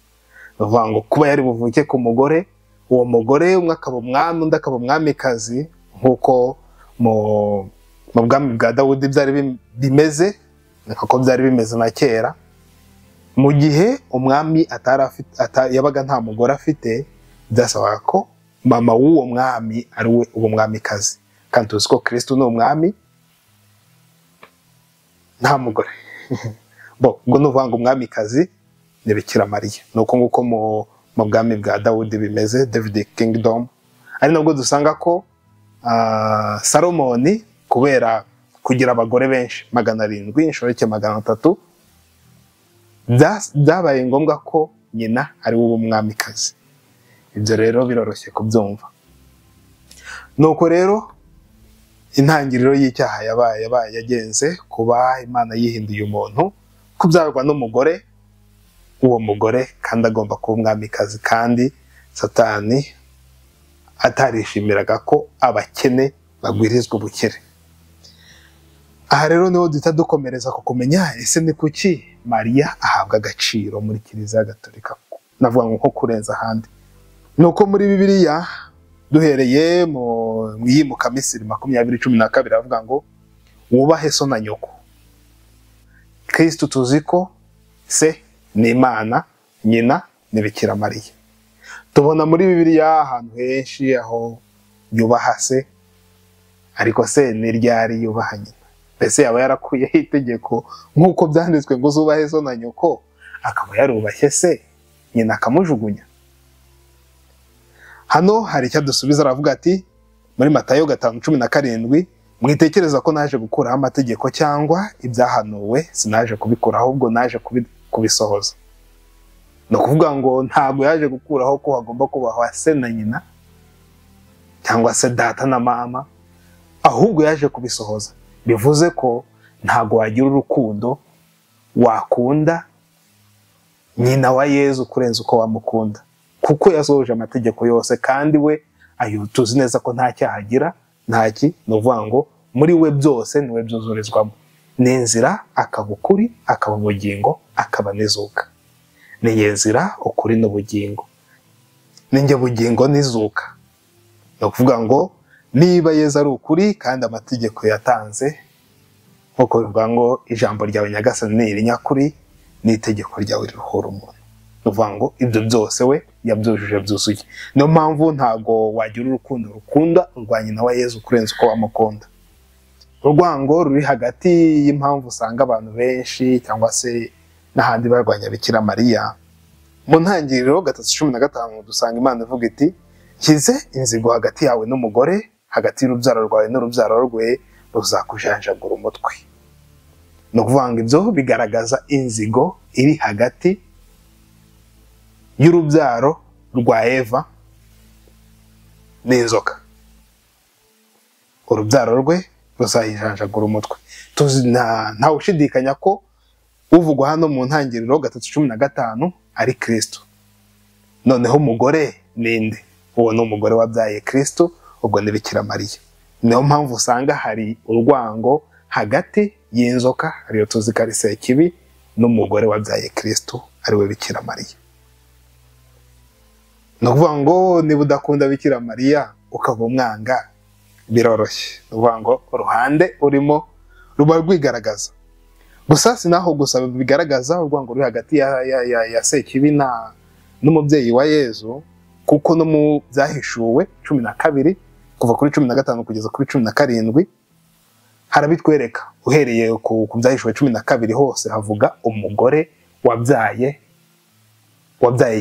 Bavuga ngo kuba yari buvuke ku mugore, uwo mugore umwe akaba umwami undi akaba umwamikazi, nk'uko mu bwami bwa Dawudi byari bimeze, niko byari bimeze na kera. Mu gihe umwami yabaga nta mugore afite, byasabaga ko mama w'uwo mwami ari we uwo mwamikazi. Kandi tuzi ko Kristo ni umwami nta mugore. Bo ubwo ni ukuvuga ngo umwamikazi ni Bikira Mariya. Nuko nguko mu bwami bwa Dawudi bimeze, David Kingdom. Ari nabwo dusanga ko Salomoni kubera kugira abagore benshi 700, inshoreke 300, byabaye ngombwa ko nyina ari we umwamikazi. Ibyo rero biroroshye kubyumva. Nuko rero intangiriro y'icyaha yabaye yagenze kuba Imana yihinduye umuntu, kubyarwa n'umugore, uwo mugore kandi agomba kuba umwamikazi, kandi Satani atarishimiraga ko abakene bagwirizwa ubukire. Aha rero niho duhita dukomereza ku kumenya ese ni kuki Mariya ahabwa agaciro muri Kiliziya Gatolika, navuga ngo nko kurenza ahandi. Nuko muri Bibiliya duhereye mu Iyimukamisiri 20:12 avuga ngo wubahe so na nyoko. Kristo tuzi ko se ni Imana, nyina ni Bikira Mariya. Tubona muri Bibiliya ahantu henshi aho yubaha se, ariko se ni ryari yubaha nyina? Mbese yaba yarakuyeho itegeko nk'uko byanditswe ngo uzubahe so na nyoko, akaba yarubashye se, nyina akamujugunya? Hano hari icyo adusubiza, aravuga ati muri Matayo 5:17, mwitekereza ko naje gukuraho amategeko cyangwa ibyahanuwe, sinaje kubikuraho ahubwo naje kubisohoza. Ni ukuvuga ngo ntabwo yaje gukuraho ko hagomba kubahwa se na nyina cyangwa se data na mama, ahubwo yaje kubisohoza. Bivuze ko ntabwo wagira urukundo wakunda nyina wa Yezu kurenza uko wamukunda, kuko yasohoje amategeko yose, kandi we ayo tuzi neza ko nta cyaha agira, ntaki. Ni ukuvuga ngo muri we byose niwe byuzurizwamo. Ni inzira, akaba ukuri, akaba ubugingo, akaba n'izuka. Ni inzira, ukuri n'ubugingo. Ni njye bugingo n'izuka. Ni ukuvuga ngo niba Yezu ari ukuri kandi amategeko yatanze, nkuko bivuga ngo ijambo ryawe Nyagasani ni irinyakuri, n'itegeko ryawe riruhura umuntu. Ni ukuvuga ngo ibyo byose we yabyujuje byuzuye. Niyo mpamvu ntago wagira urukundo rukunda urwa nyina wa Yezu kurenza uko wamukunda. Urwango ruri hagati y'impamvu usanga abantu benshi cyangwa se n'ahandi barwanya Bikira Mariya. Mu ntangiriro 3:15 dusanga Imana ivuga iti nshyize inzigo hagati yawe n'umugore, hagati y'urubyaro rwawe n'urubyaro rwe, ruzakujanjagura umutwe. Ni ukuvuga ngo ibyo bigaragaza inzigo iri hagati y'urubyaro rwa Eva n'inzoka. Urubyaro rwe ruzayijanjagura umutwe. Ntawe ushidikanya ko uvugwa hano mu ntangiriro 3:15 ari Kristo. Noneho umugore ninde? Uwo ni umugore wabyaye Kristo, ubwo ni Bikira Mariya. Niyo mpamvu usanga hari urwango hagati y'inzoka, ariyo tuzi ko ari Sekibi, n'umugore wabyaye Kristo ariwe Bikira Mariya. Ni ukuvuga ngo niba udakunda Bikira Mariya ukaba umwanga, biroroshye. Ni ukuvuga ngo uruhande urimo ruba rwigaragaza. Gusa sinaho gusa bigaragaza urwango ruri hagati ya Sekibi n'umubyeyi wa Yezu, kuko no mu byahishuwe 12 kuva kuri 15 kugeza kuri 17 harabitwereka. Uhereye ku byahishuwe 12 hose havuga umugore wabyaye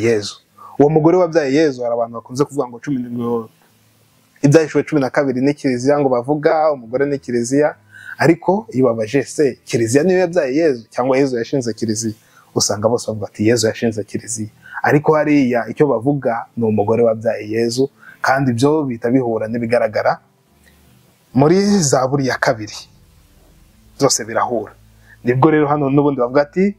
Yezu. Uwo mugore wabyaye Yezu, hari abantu bakunze kuvuga ngo ibyahishuwe 12 ni Kiliziya, ngo bavuga umugore ni Kiliziya, ariko iyo babaje se Kiliziya niyo yabyaye Yezu cyangwa Yezu yashinze Kiliziya, usanga bose bavuga ati Yezu yashinze Kiliziya. Ariko hariya icyo bavuga ni umugore wabyaye Yezu, kandi ibyo bita bihura n'ibigaragara muri Zaburi ya 2, byose birahura. Nibwo rero hano n'ubundi bavuga ati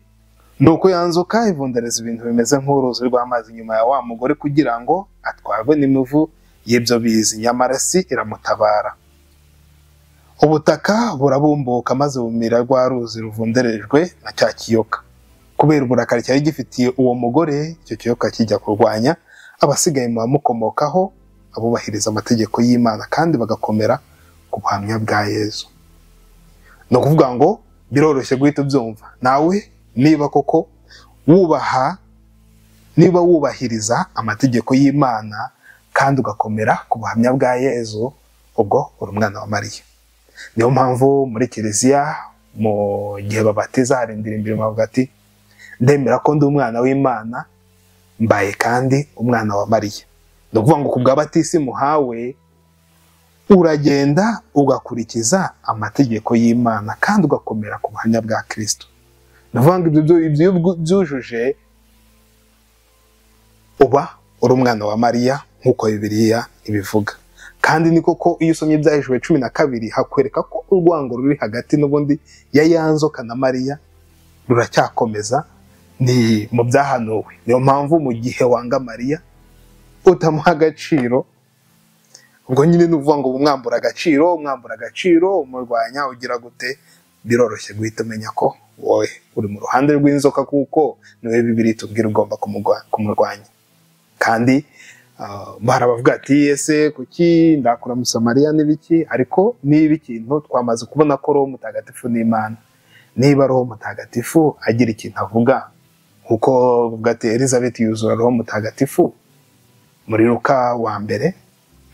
nuko yanzuka ivundereza ibintu bimeze nk'uruzi rw'amazi inyuma ya wa mugore kugira ngo atwarwe n'imivu y'ibyo bizi, nyamara si iramutabara. Ubutaka burabumbuka maze bumira rwa ruzi ruvunderejwe na cya kiyoka. Kubera uburakari cyari gifitiye uwo mugore, icyo kiyoka kijya kurwanya abasigaye mu bamukomokaho, abubahiriza amategeko y'Imana kandi bagakomera ku buhamya bwa Yezu. Ni ukuvuga ngo biroroshye guhita ubyumva nawe, niba koko wubaha, niba wubahiriza amategeko y'Imana kandi ugakomera ku buhamya bwa Yezu, ubwo uri umwana wa Mariya. Niyo mpamvu muri Kiliziya mu gihe babatiza hari indirimbo bavuga ati ndemera ko ndi umwana w'Imana, mbaye kandi umwana wa Mariya. Ni ukuvuga ngo ku bwa batisimu muhawe, Uragenda ugakurikiza amategeko y'Imana kandi ugakomera ku buhamya bwa Kristo. Ndavuga ngo ibyo byujuje uba uri umwana wa Mariya nk'uko Bibiliya ibivuga. Kandi ni koko iyo usomye Ibyahishuwe 12 hakwereka ko urwango ruri hagati n'ubundi ya yanzoka na Mariya ruracyakomeza, ni mu byahanuwe. Niyo mpamvu mu gihe wanga Mariya utamuha agaciro, ubwo nyine ni ukuvuga ngo umwambura agaciro, umwambura agaciro, umurwanya ugira gute, biroroshye guhita umenya ko wowe uri mu ruhande rw'inzoka, kuko niwe Bibiliya itubwira ugomba kumurwanya. Kandi barabavuga ati ese kuki ndakura Musamariya n'ibiki, ariko niba ikintu twamaze kubona ko Roho Mutagatifu ni Imana, niba Roho Mutagatifu agira ikintu avuga, nkuko bavuga ati Elizabeth yuzura Roho Mutagatifu muri Luka wa mbere,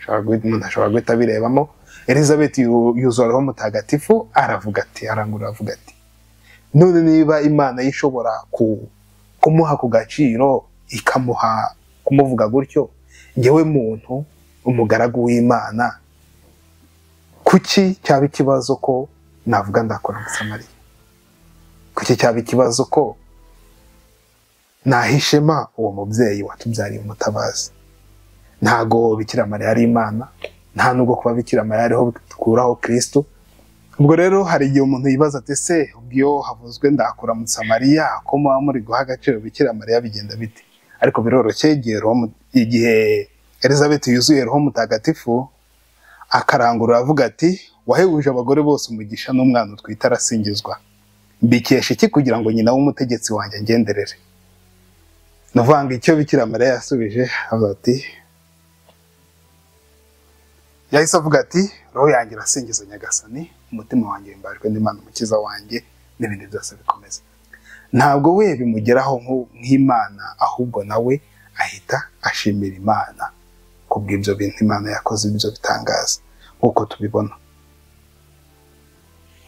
umuntu ashobora guhita abirebamo. Elizabeth yuzura Roho Mutagatifu aravuga ati, arangurura avuga ati none niba Imana yishobora kumuha ku gaciro ikamuha kumuvuga gutyo, njyewe muntu umugaragu w'Imana, kuki cyaba ikibazo ko navuga ndakora Musamariya? Kuki cyaba ikibazo ko nahishema uwo mubyeyi watubyariye umutabazi? Ntago Bikira Mariya ari Imana, nta nubwo kuba Bikira Mariya ariho dukuraho Kristo. Ubwo rero hari igihe umuntu yibaza ati se ubwo havuzwe ndakura Musamariya ko muba muri guha agaciro Bikira Mariya bigenda bite? Ariko biroroshye, igihe Elizabeth yuzuye Roho Mutagatifu akarangurura avuga ati wahebuje abagore bose umugisha n'umwana utwite arasingizwa, mbikesha iki kugira ngo nyina w'umutegetsi wanjye angenderere? Nuvanga icyo Bikira Mariya yasubije avuga ati, yahise avuga ati roho yanjye irasingiza Nyagasani, umutima wanjye wimbajwe n'Imana umukiza wanjye, n'ibindi byose bikomeza. Ntabwo we bimugeraho nk'Imana, ahubwo nawe ahita ashimira Imana kubw'ibyo bintu Imana yakoze, ibyo bitangaza nk'uko tubibona.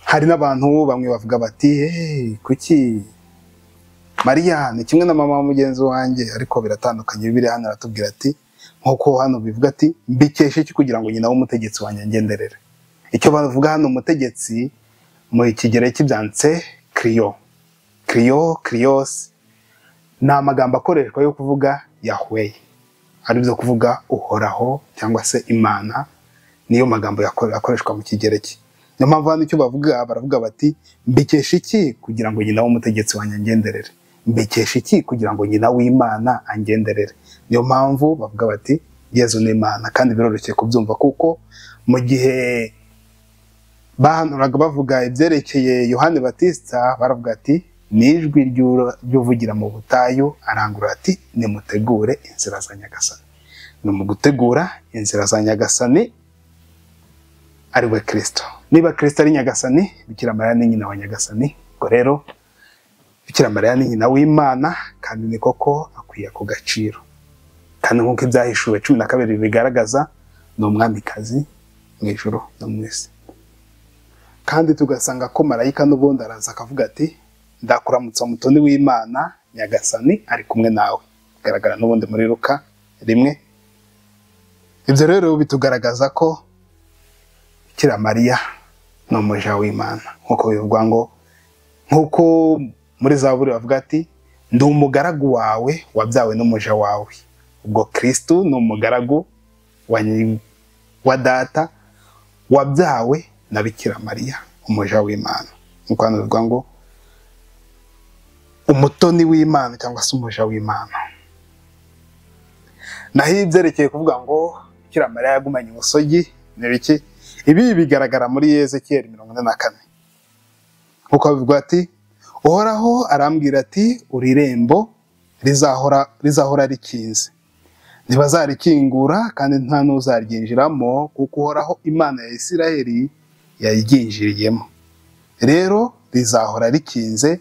Hari n'abantu bamwe bavuga bati hey, kuki Mariya ni kimwe na mama wa mugenzi wanjye, ariko biratandukanye. Bibiliya hano aratubwira ati nk'uko hano bivuga ati mbikesha iki kugira ngo nyina w'umutegetsi wanjye angenderere. Icyo bavuga hano umutegetsi mu Kigereki byanditse kriyo, kriyo, krios, ni amagambo akoreshwa yo kuvuga Yahweh, ari byo kuvuga uhoraho cyangwa se Imana, niyo magambo akoreshwa mu Kigereki. Niyo mpamvu hano icyo bavuga, baravuga bati mbikesha iki kugira ngo nyina w'umutegetsi wanjye angenderere, mbikesha iki kugira ngo nyina w'Imana angenderere. Niyo mpamvu bavuga bati Yezu ni Imana, kandi biroroshye kubyumva kuko mu gihe bahanuraga bavuga ibyerekeye Yohani Batista baravuga ati nijwi ry'uvugira mu butayu arangurura ati nimutegure inzira za Nyagasani. Ni mu gutegura inzira za Nyagasani ari we Kristo. Niba Kristo ari Nyagasani, Bikira Mariya ni nyina wa Nyagasani. Ubwo rero Bikira Mariya ni nyina w'Imana, kandi ni koko akwiye ku gaciro. Kandi nk'uko Ibyahishuwe 12 bigaragaza, ni umwamikazi mu ijuru no mu isi. Kandi tugasanga ko marayika n'ubundi araza akavuga ati ndakuramutsa mutoni w'Imana, Nyagasani ari kumwe nawe. Garagara n'ubundi muri Luka 1. Ibyo rero bitugaragaza ko Bikira Mariya ni umuja w'Imana, nkuko bivugwa ngo nkuko muri Zaburi bavuga ati ndi umugaragu wawe wabyawe n'umuja wawe. Ubwo Kristo ni umugaragu wa data wabyawe na Bikira Mariya umuja w'Imana. Nkuko hano bivugwa ngo umutoni w'Imana cyangwa se umuja w'Imana. Naho ibyerekeye kuvuga ngo Bikira Mariya yagumanye ubusogi ni biki? Ibi bigaragara muri Ezekiyeli 44. Nkuko bivugwa ati Uhoraho arambwira ati uri irembo rizahora rikinze, ntibazarikingura kandi nta n'uzaryinjiramo, kuko Uhoraho Imana ya Isiraheli yaryinjiriyemo. Rero rizahora rikinze,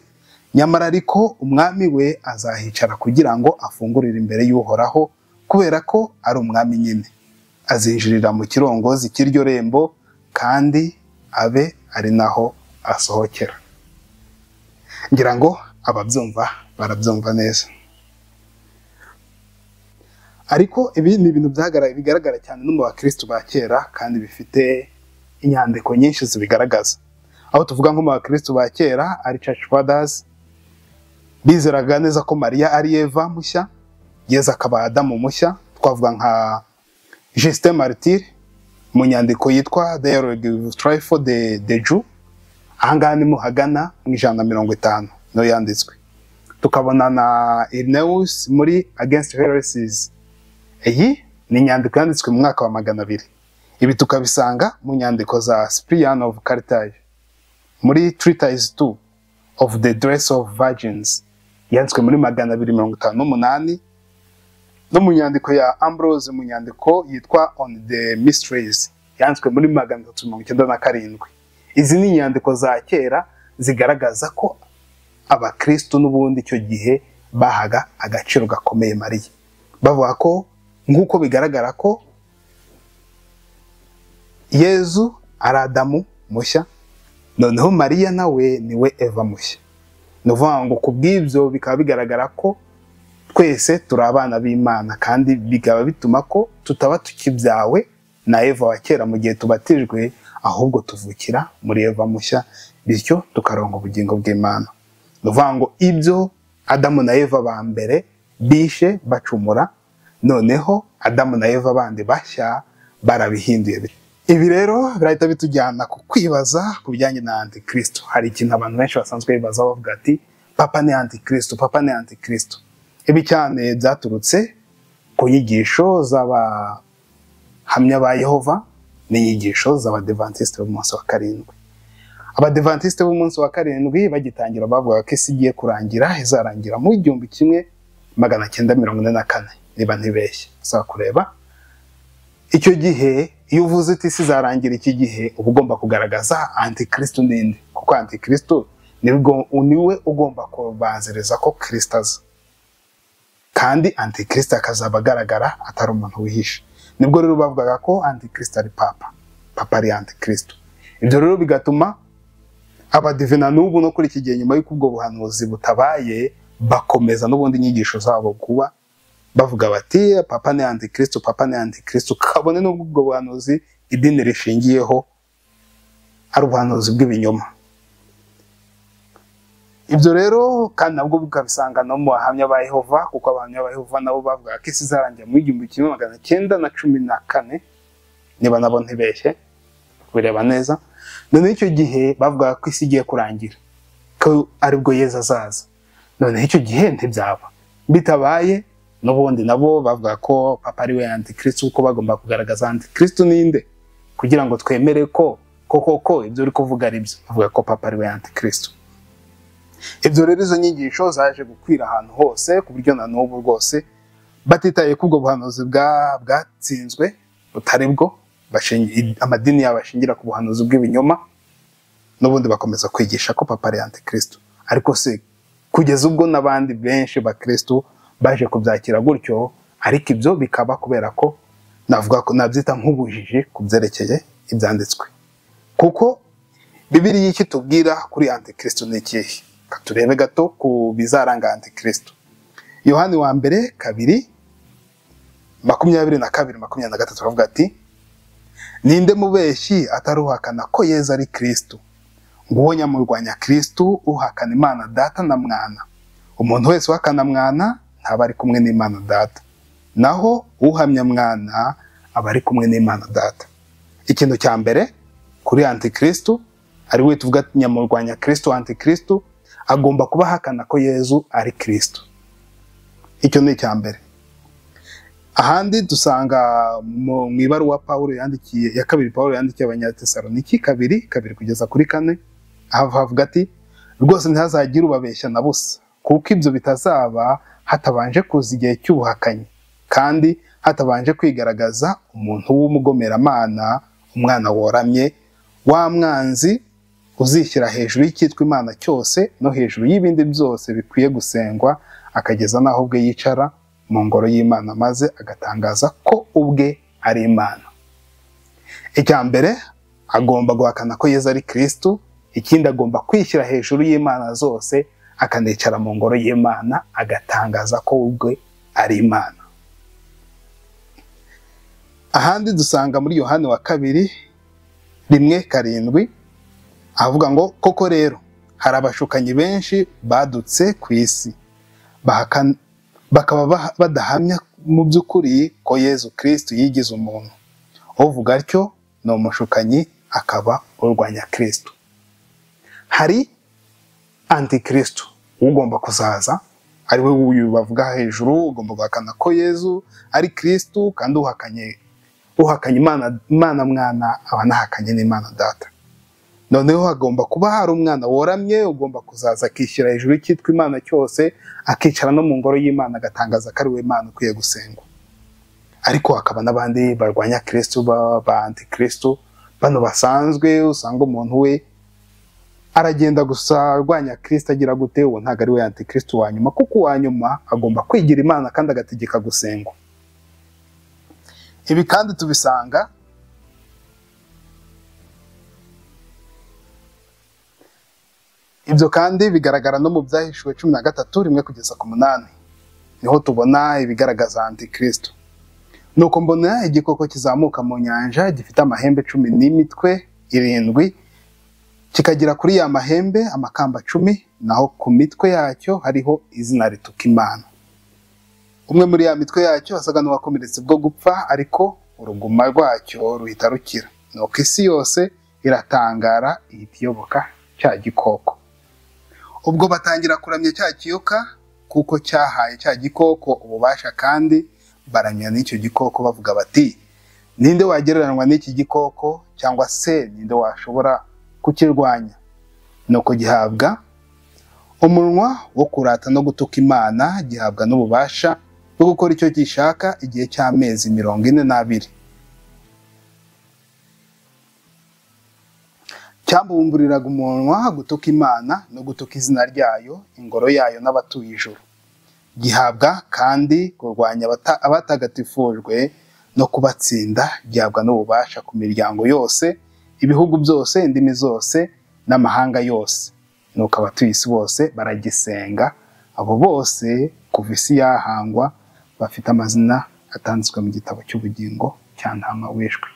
nyamara ariko umwami we azahicara kugira ngo afungurire imbere y'Uhoraho, kubera ko ari umwami nyine. Azinjirira mu kirongozi cy'iryo rembo kandi abe ari naho asohokera. Ngira ngo ababyumva barabyumva neza. Ariko ibi ni ibintu bigaragara cyane no mu bakristo ba kera, kandi bifite inyandiko nyinshi zibigaragaza. Aho tuvuga nko mu bakristo ba kera ari Church Fathers, bizeraga neza ko Mariya ari Eva mushya, Yezu akaba Adamu mushya. Twavuga nka Justin Martyr mu nyandiko yitwa Dialogue with Trypho de Jew, ahangaha ni muhagana mu 150 niyo yanditswe. Tukabona na Irenaeus muri Against Heresies, iyi ni inyandiko yanditswe mu mwaka wa 200. Ibi tukabisanga mu nyandiko za Cyprian of Carthage muri Treatise 2 of the Dress of Virgins, yanditswe muri 258, no mu nyandiko ya Ambrose mu nyandiko yitwa On the Mysteries, yanditswe muri 397. Izi ni inyandiko za kera zigaragaza ko abakristo n'ubundi icyo gihe bahaga agaciro gakomeye Mariya, bavuga ko nk'uko bigaragara ko Yezu ari Adamu mushya, noneho Mariya nawe niwe Eva mushya. Ni ukuvuga ngo ku bw'ibyo bikaba bigaragara ko twese turi abana b'Imana, kandi bikaba bituma ko tutaba tukibyawe na Eva wa kera mu gihe tubatijwe, ahubwo tuvukira muri Eva mushya, bityo tukaronka ubugingo bw'Imana. Ni ukuvuga ngo ibyo Adamu na Eva ba mbere bishe bacumura, noneho Adamu na Eva bandi bashya barabihinduye. Ibi rero birahita bitujyana ku kwibaza ku bijyanye na Antikristo. Hari ikintu abantu benshi basanzwe bibaza bavuga ati Papa ni Antikristo, Papa ni Antikristo. Ibi cyane byaturutse ku nyigisho z'abahamya ba Yehova n'inyigisho z'Abadivantiste b'umunsi wa karindwi. Abadivantiste b'umunsi wa karindwi bagitangira bavuga ko isi igiye kurangira, izarangira mu 1944 niba ntibeshye. Uza kureba icyo gihe, iyo uvuze uti isi izarangira iki gihe, uba ugomba kugaragaza Antikristo ninde, kuko Antikristo niwe ugomba kubanziriza ko Kristo aza, kandi Antikristo akazaba agaragara atari umuntu wihishe. Nibwo rero bavugaga ko Antikristo ari Papa, Papa ari Antikristo. Ibyo rero bigatuma abadivina n'ubu no kuri iki gihe, nyuma y'uko ubwo buhanuzi butabaye, bakomeza n'ubundi inyigisho zabo kuba bavuga bati Papa ni Antikristo, Papa ni Antikristo, kabone n'ubwo ubwo buhanuzi idini rishingiyeho ari ubuhanuzi bw'ibinyoma. Ibyo rero kandi nabwo bukabisanga no mu bahamya ba Yehova, kuko abahamya ba Yehova nabo bavuga ko isi izarangira mu 1914 niba nabo ntibeshye kubireba neza. Noneho icyo gihe bavuga ko isi igiye kurangira, ko aribwo Yezu azaza. Noneho icyo gihe ntibyaba, bitabaye n'ubundi nabo bavuga ko Papa ari we Antikristo, kuko bagomba kugaragaza Antikristo ninde kugira ngo twemere ko koko ko ibyo uri kuvuga ari byo. Bavuga ko Papa ari we Antikristo. Ibyo rero izo nyigisho zaje gukwira ahantu hose, ku buryo na n'ubu rwose batitaye ko ubwo buhanuzi bwatsinzwe butari bwo, amadini yabo ashingira ku buhanuzi bw'ibinyoma, n'ubundi bakomeza kwigisha ko Papa ari Antikristo. Ariko se kugeza ubwo n'abandi benshi bakristo baje kubyakira gutyo, ariko ibyo bikaba kubera ko navuga ko nabyita nk'ubujiji ku byerekeye ibyanditswe. Kuko Bibiliya icyo itubwira kuri Antikristo ni ikihe? Turebe gato ku bizaranga Antikristo. Yohani wa mbere 2:22-23 aravuga ati ninde mubeshyi ataruhakana ko Yezu ari Kristo? Nguwo nyamurwanya Kristo uhakana Imana Data na Mwana. Umuntu wese uhakana Mwana ntaba ari kumwe n'Imana Data, naho uhamya Mwana aba ari kumwe n'Imana Data. Ikintu cya mbere kuri Antikristo, ari we tuvuga nyamurwanya Kristo, Antikristo agomba kuba ahakana ko Yezu ari Kristo. Icyo ni icya mbere. Ahandi dusanga mu ibaruwa Paulo yandikiye ya kabiri, Paulo yandikiye Abanyatesaloniki 2:2-4, aho avuga ati rwose ntihazagire ubabeshya na busa, kuko ibyo bitazaba hatabanje kuza igihe cy'ubuhakanyi, kandi hatabanje kwigaragaza umuntu w'umugomeramana, umwana woramye, wa mwanzi uzishyira hejuru y'icyitwa Imana cyose no hejuru y'ibindi byose bikwiye gusengwa, akageza n'aho ubwe yicara mu ngoro y'Imana maze agatangaza ko ubwe ari Imana. Icya mbere agomba guhakana ko Yezu ari Kristo, ikindi agomba kwishyira hejuru y'Imana zose, akanicara mu ngoro y'Imana agatangaza ko ubwe ari Imana. Ahandi dusanga muri Yohani wa kabiri 1:7 avuga ngo koko rero hari abashukanyi benshi badutse ku isi, bakaba badahamya mu by'ukuri ko Yezu Kristo yigize umuntu. Uvuga atyo ni umushukanyi akaba urwanya Kristo. Hari antikristo ugomba kuzaza, ari we uyu bavuga hejuru, ugomba guhakana ko Yezu ari Kristo, kandi uhakanye Imana mwana aba anahakanye n'Imana data. Noneho hagomba kuba hari umwana woramye ugomba kuzaza akishyira hejuru y'icyitwa Imana cyose, akicara no mu ngoro y'Imana agatangaza ko ari we Imana ukwiye gusengwa. Ariko hakaba n'abandi barwanya Kristo ba antikristo, bano basanzwe usanga umuntu we aragenda gusa arwanya Kristo agira gute, uwo ntabwo ari we antikristo wa nyuma, kuko uwa nyuma agomba kwigira Imana kandi agategeka gusengwa. Ibi kandi tubisanga ibyo kandi bigaragara no mu Byahishuwe 13:1-8, niho tubona ibigaragaza antikristo. Nuko mbona igikoko kizamuka mu nyanja gifite amahembe 10 n'imitwe 7, kikagira kuri ya mahembe amakamba 10, naho ku mitwe yacyo hariho izina rituka Imana. Umwe muri ya mitwe yacyo asaga n'uwakomeretse bwo gupfa, ariko uruguma rwacyo ruhita rukira. Nuko isi yose iratangara ihita iyoboka cya gikoko. Ubwo batangira kuramya cya kiyoka, kuko cyahaye cya gikoko ububasha, kandi baramya n'icyo gikoko bavuga bati ninde wagereranywa n'iki gikoko, cyangwa se ninde washobora kukirwanya? Nuko gihabwa umunwa wo kurata no gutuka Imana, gihabwa n'ububasha bwo gukora icyo gishaka igihe cy'amezi 42. Cyambumburiraga umunwa gutuka Imana no gutuka izina ryayo, ingoro yayo n'abatuye ijuru. Gihabwa kandi kurwanya abatagatifujwe no kubatsinda, gihabwa n'ububasha ku miryango yose, ibihugu byose, indimi zose n'amahanga yose. Nuko abatuye isi bose baragisenga, abo bose kuva isi yahangwa bafite amazina atanditswe mu gitabo cy'ubugingo cya Ntama wishwe.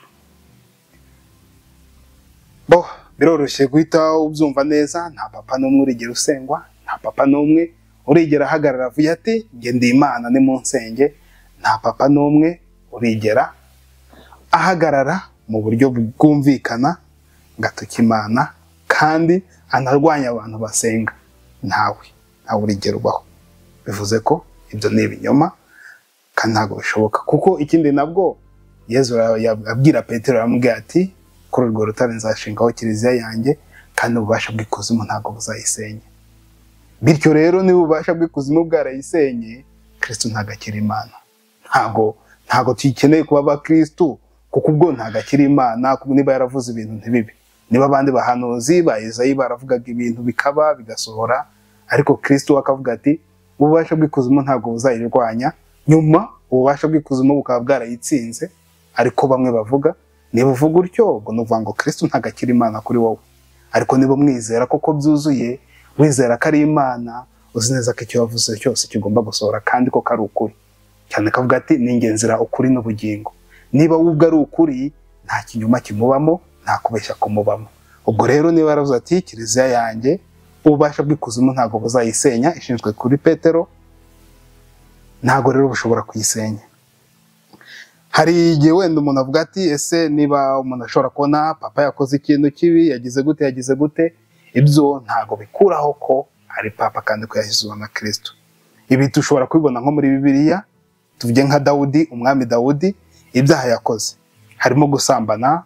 Bo biroroshye guhita ubyumva neza, nta papa n'umwe urigera usengwa, nta papa n'umwe urigera ahagarara avuye ati nge ndi Imana ni mu nsenge, nta papa n'umwe urigera ahagarara mu buryo bwumvikana ngatuka Imana kandi anarwanya abantu basenga. Ntawe urigera ubaho. Bivuze ko ibyo ni ibinyoma kandi ntabwo bishoboka, kuko ikindi nabwo Yezu abwira Petero aramubwira ati kuri urwo rutare nzashingaho kiliziya yanjye, kandi ububasha bw'ikuzimu ntabwo buzayisenya. Bityo rero niba ububasha bw'ikuzimu bwarayisenye, Kristo ntabwo akiri Imana. Ntabwo tuyikeneye kuba abakristo, kuko ubwo ntabwo akiri Imana. Niba yaravuze ibintu ntibibe, niba abandi bahanuzi ba Izayi baravugaga ibintu bikaba bigasohora, ariko Kristo akavuga ati ububasha bw'ikuzimu ntabwo buzayirwanya, nyuma ububasha bw'ikuzimu bukaba bwarayitsinze. Ariko bamwe bavuga niba uvuga utyo ubwo nuvuga ngo Kristo ntabwo akiri Imana kuri wowe. Ariko niba umwizera koko byuzuye, wizera ko ari Imana, uzi neza ko icyo yavuze cyose kigomba gusohora kandi ko kari ukuri. Cyane kavuga ati ni ingenzira ukuri n'ubugingo. Niba ubwo ari ukuri, nta kinyoma kimubamo, nta kubeshya kumubamo. Ubwo rero niba yaravuze ati kiliziya yanjye ububasha bw'ikuzimu ntabwo buzayisenya, ishinzwe kuri Petero, ntabwo rero bushobora kuyisenya. Hari igihe wenda umuntu avuga ati ese niba umuntu ashobora kubona papa yakoze ikintu kibi, yagize gute, yagize gute, ibyo ntabwo bikuraho ko ari papa kandi ko yahizwe na Kristo. Ibi dushobora kubibona nko muri Bibiliya, tuvuge nka Dawudi, umwami Dawudi, ibyaha yakoze harimo gusambana,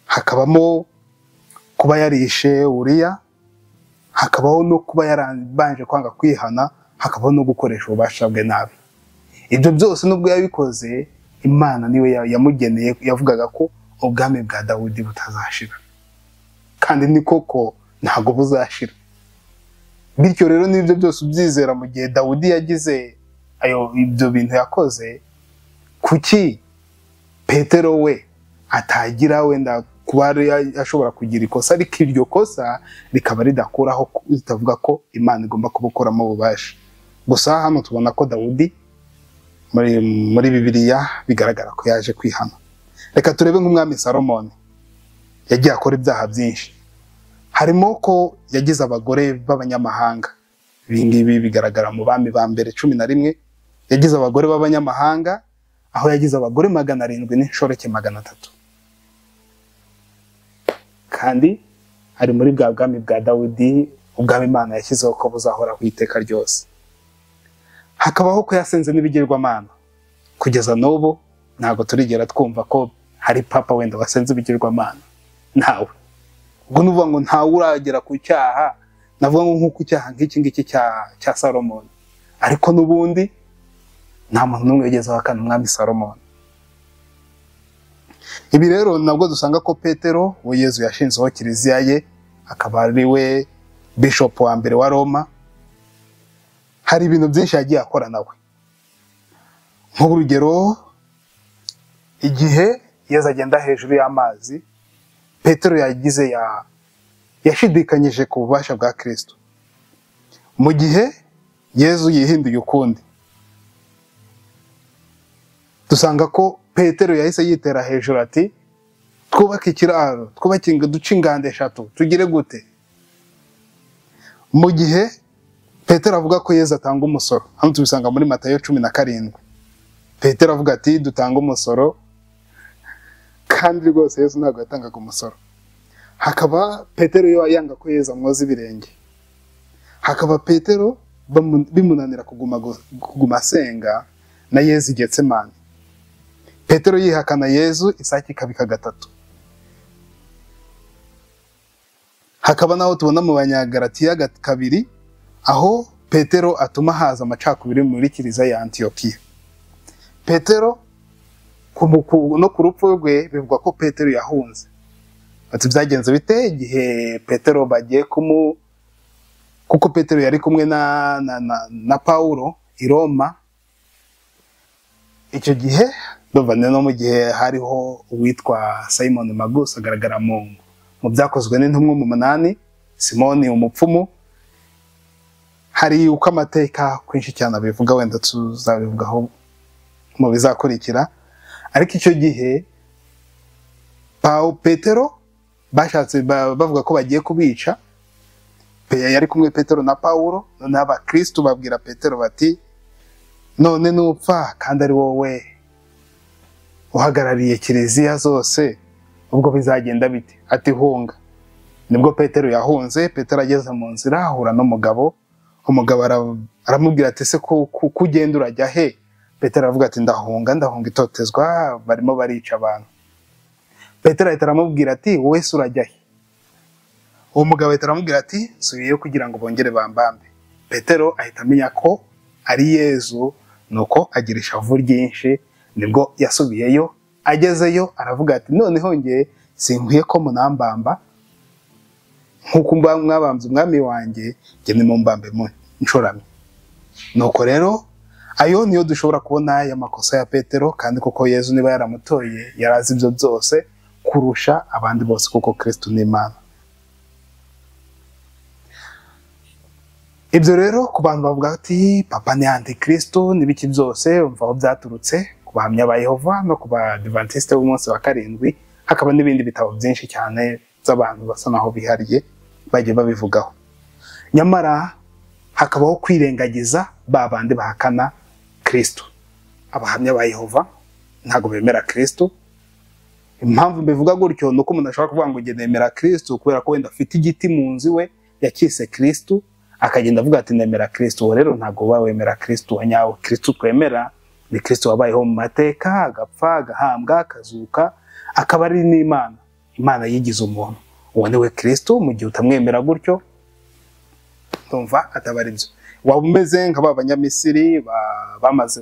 hakabamo kuba yarishe Uriya, hakabaho no kuba yarabanje kwanga kwihana, hakabaho no gukoresha ububasha bwe nabi. Ibyo byose nubwo yabikoze, Imana niwe yamugeneye, yavugaga ko ubwami bwa Dawudi butazashira, kandi ni koko ntabwo buzashira. Bityo rero n'ibyo byose ubyizera mu gihe Dawudi yagize ayo ibyo bintu yakoze, kuki Petero we atagira wenda kuba ashobora kugira ikosa, ariko iryo kosa rikaba ridakuraho ritavuga ko Imana igomba kubukuramo ububasha? Gusa hano tubona ko Dawudi muri Bibiliya bigaragara ko yaje kwihana. Reka turebe nk'umwami Salomoni yagiye akora ibyaha byinshi, harimo ko yagize abagore b'abanyamahanga. Ibi ngibi bigaragara mu Bami ba mbere 11. Yagize abagore b'abanyamahanga, aho yagize abagore 700 n'inshoreke 300, kandi ari muri bwa bwami bwa Dawidi, ubwami Imana yashyizeho ko buzahoraho iteka ryose. Hakabaho ko yasenze n'ibigirwamana. Kugeza n'ubu ntabwo turigera twumva ko hari papa wenda wasenze ibigirwamana, ntawe. Ubwo ni ukuvuga ngo ntawe uragera ku cyaha, navuga ngo nk'uko icyaha nk'iki ngiki cya Salomoni, ariko n'ubundi nta muntu n'umwe wigeze ahakana umwami Salomoni. Ibi rero nabwo dusanga ko Petero, we Yezu yashinzeho kiliziya ye, akaba ari we bishop wa mbere wa Roma, hari ibintu byinshi yagiye akora nawe. Nk'urugero, igihe Yezu agenda hejuru y'amazi, Petero yagize yashidikanyije ku bubasha bwa Kristo. Mu gihe Yezu yihinduye ukundi, dusanga ko Petero yahise yitera hejuru ati twubake ikiraro, twubake duce inganda 3, tugire gute. Mu gihe Petero avuga ko Yezu atanga umusoro, hano tubisanga muri Matayo 17. Petero avuga ati dutanga umusoro, kandi rwose Yezu ntabwo yatangaga umusoro. Hakaba Petero yo yanga ko Yezu amwoza ibirenge. Hakaba Petero bimunanira kuguma asenga na Yezu i Getsemani. Petero yihakana Yezu isake ikabika 3. Hakaba naho tubona mu Banyagalatiya 2, aho Petero atuma haza amacakubiri muri kiliziya ya Antiyokiya. Petero no ku rupfu rwe bivugwa ko Petero yahunze. Ati byagenze bite igihe Petero bagiye kuko Petero yari kumwe na Paulo i Roma. Icyo gihe ndumva no mu gihe hariho uwitwa Simon Magus agaragara mu byakozwe n'intumwa 8, Simoni umupfumu. Hari uko amateka kwinshi cyane abivuga, wenda tuzabivugaho mu bizakurikira. Ariko icyo gihe Petero bashatse bavuga ko bagiye kubica. Yari kumwe Petero na Paulo, noneho abakristo babwira Petero bati none nupfa kandi ari wowe uhagarariye kiliziya zose, ubwo bizagenda bite? Ati hunga. Nibwo Petero yahunze. Petero ageze mu nzira ahura n'umugabo, umugabo aramubwira ati ese ko ugenda urajya he? Petero aravuga ati ndahunga itotezwa, barimo barica abantu. Petero ahita aramubwira ati wowe se urajya he? Uwo mugabo ahita aramubwira ati nsubiyeyo kugira ngo bongere bambambe. Petero ahita amenya ko ari Yezu, nuko agira ishavu ryinshi. Nibwo yasubiyeyo, agezeyo aravuga ati noneho nge sinkwiye ko munambamba nkuko mwabambye umwami wanjye, nge nimumbambe nshoramye. Nuko rero ayo niyo dushobora kubona y'amakosa ya Petero, kandi koko Yezu niba yaramutoye yarazi ibyo byose kurusha abandi bose, kuko Kristo ni Imana. Ibyo rero ku bantu bavuga ati papa ni antikristo n'ibiki byose, umva aho byaturutse ku bahamya ba Yehova no ku badivantiste b'umunsi wa 7, hakaba n'ibindi bitabo byinshi cyane by'abantu basa naho bihariye bagiye babivugaho. Nyamara hakabaho kwirengagiza ba bandi bahakana Kristo. Abahamya ba Yehova ntago bemera Kristo. Impamvu mbivuga gutyo nuko umuntu ashobora kuvuga ngo nge nemera Kristo kubera ko wenda afite igiti mu nzu we yakise Kristo, akagenda avuga ati nemera Kristo. Rero ntago uba wemera Kristo wa nyawe. Kristo twemera ni Kristo wabayeho mu mateka, agapfa, agahambwa, akazuka, akaba ari n'Imana. Imana yigize umuntu. Uwo ni we Kristo. Mu gihe utamwemera gutyo ndumva ataba ari byo. Waba umeze nka ba Banyamisiri bamaze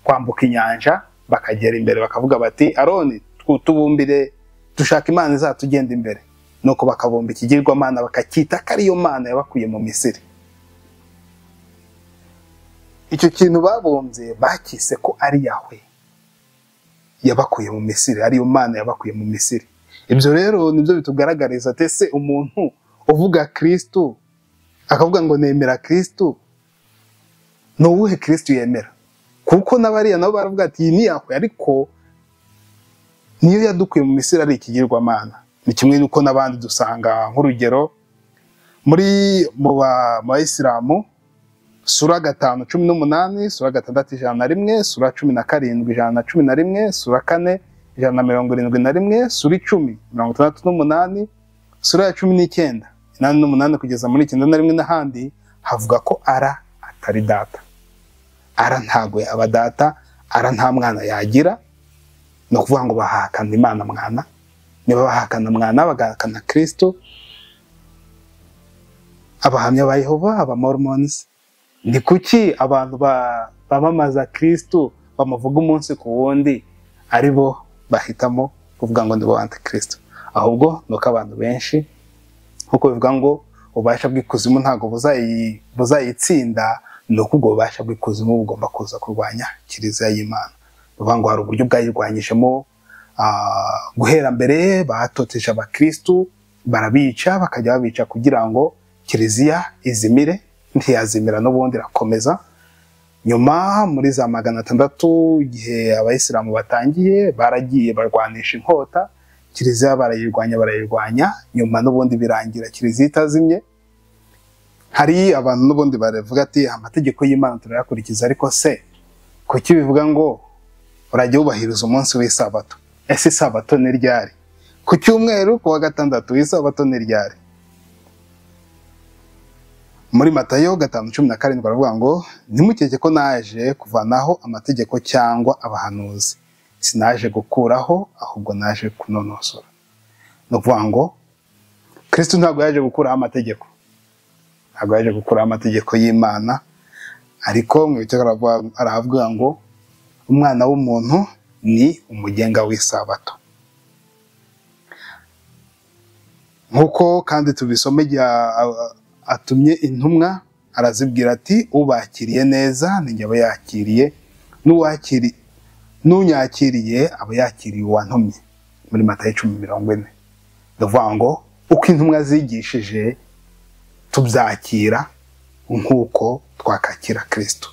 kwambuka inyanja bakagera imbere bakavuga bati Aroni tubumbire, dushaka Imana izatugenda imbere. Nuko bakabumba ikigirwamana bakacyita ko ariyo Mana yabakuye mu Misiri. Icyo kintu babumbye bakise ko ari Yahwe yabakuye mu Misiri, ariyo Mana yabakuye mu Misiri. Ibyo rero nibyo bitugaragariza ati ese umuntu uvuga Kristo akavuga ngo nemera Kristo, ni uwuhe Kristo yemera? Kuko n'abariya nabo baravuga ati iyi ni Yahwe, ariko niyo yadukuye mu Misiri ari ikigirwamana. Ni kimwe n'uko n'abandi dusanga nk'urugero muri mu Bayisilamu, sura 5:18, sura 6:101, sura 17 111, sura 4 171, sura 10 68, sura ya 19 88 kugeza muri 91 n'ahandi havuga ko Ara atari data. Ara ntago yaba data, Ara nta mwana yagira. No kuvuga ngo bahakana Imana mwana, niba bahakana mwana bagahakana Kristo. Abahamya ba Yehova, aba Mormons, ni kuki abantu bamamaza Kristo bamuvuga umunsi ku wundi ari bo bahitamo kuvuga ngo ndi antikristo? Ahubwo nuko abantu benshi nkuko bivuga ngo ububasha bw'ikuzimu ntago buzayitsinda, nuko ubwo bubasha bw'ikuzimu bugomba kuza kurwanya kiliziya y'Imana. Bivuga ngo hari uburyo bwayirwanyijemo. Guhera mbere batoteje abakristo, barabica, bakajya babica kugira ngo kiliziya izimire. Ntiyazimira, n'ubundi irakomeza. Nyuma muri za 600 igihe abayisilamu batangiye, baragiye barwanisha inkota kiliziya, barayirwanya. Nyuma n'ubundi birangira kiliziya itazimye. Hari abantu n'ubundi baravuga ati amategeko y'Imana turayakurikiza, ariko se kuki bivuga ngo urajya wubahiriza umunsi w'isabato? Ese isabato ni ryari? Ku cyumweru, ku wa gatandatu, isabato ni ryari? Muri Matayo 5:17 baravuga ngo ntimukeke ko naje kuvanaho amategeko cyangwa abahanuzi, sinaje gukuraho ahubwo naje kunonosora. No kuvuga ngo Kristo ntabwo yaje gukuraho amategeko, ntabwo yaje gukuraho amategeko y'Imana, ariko mu bityo aravuga ngo umwana w'umuntu ni umugenga w'isabato. Nkuko kandi tubisome igihe atumye intumwa arazibwira ati ubakiriye neza ninjye aba yakiriye, n'unyakiriye aba yakiriye uwantumye. Muri Matayo 10:40. Ndavuga ngo uko intumwa zigishije tubyakira nkuko twakakira Kristo.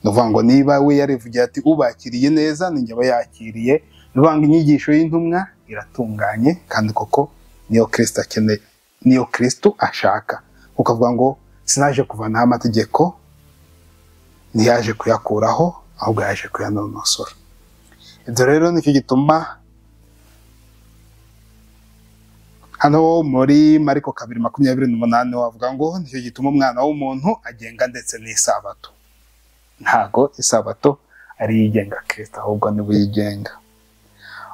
Ndavuga ngo niba we yarivugiye ati ubakiriye neza ninjye aba yakiriye, ndavuga ngo inyigisho y'intumwa iratunganye kandi koko niyo Kristo akeneye, niyo Kristo ashaka. Ukavuga ngo sinaje kuvanaho amategeko, ntiyaje kuyakuraho ahubwo yaje kuyanonosora. Ibyo rero nicyo gituma hano muri Mariko 2:28 wavuga ngo nicyo gituma umwana w'umuntu agenga ndetse n'isabato. Ntago isabato ari igenga Kristo, ahubwo ni we yigenga.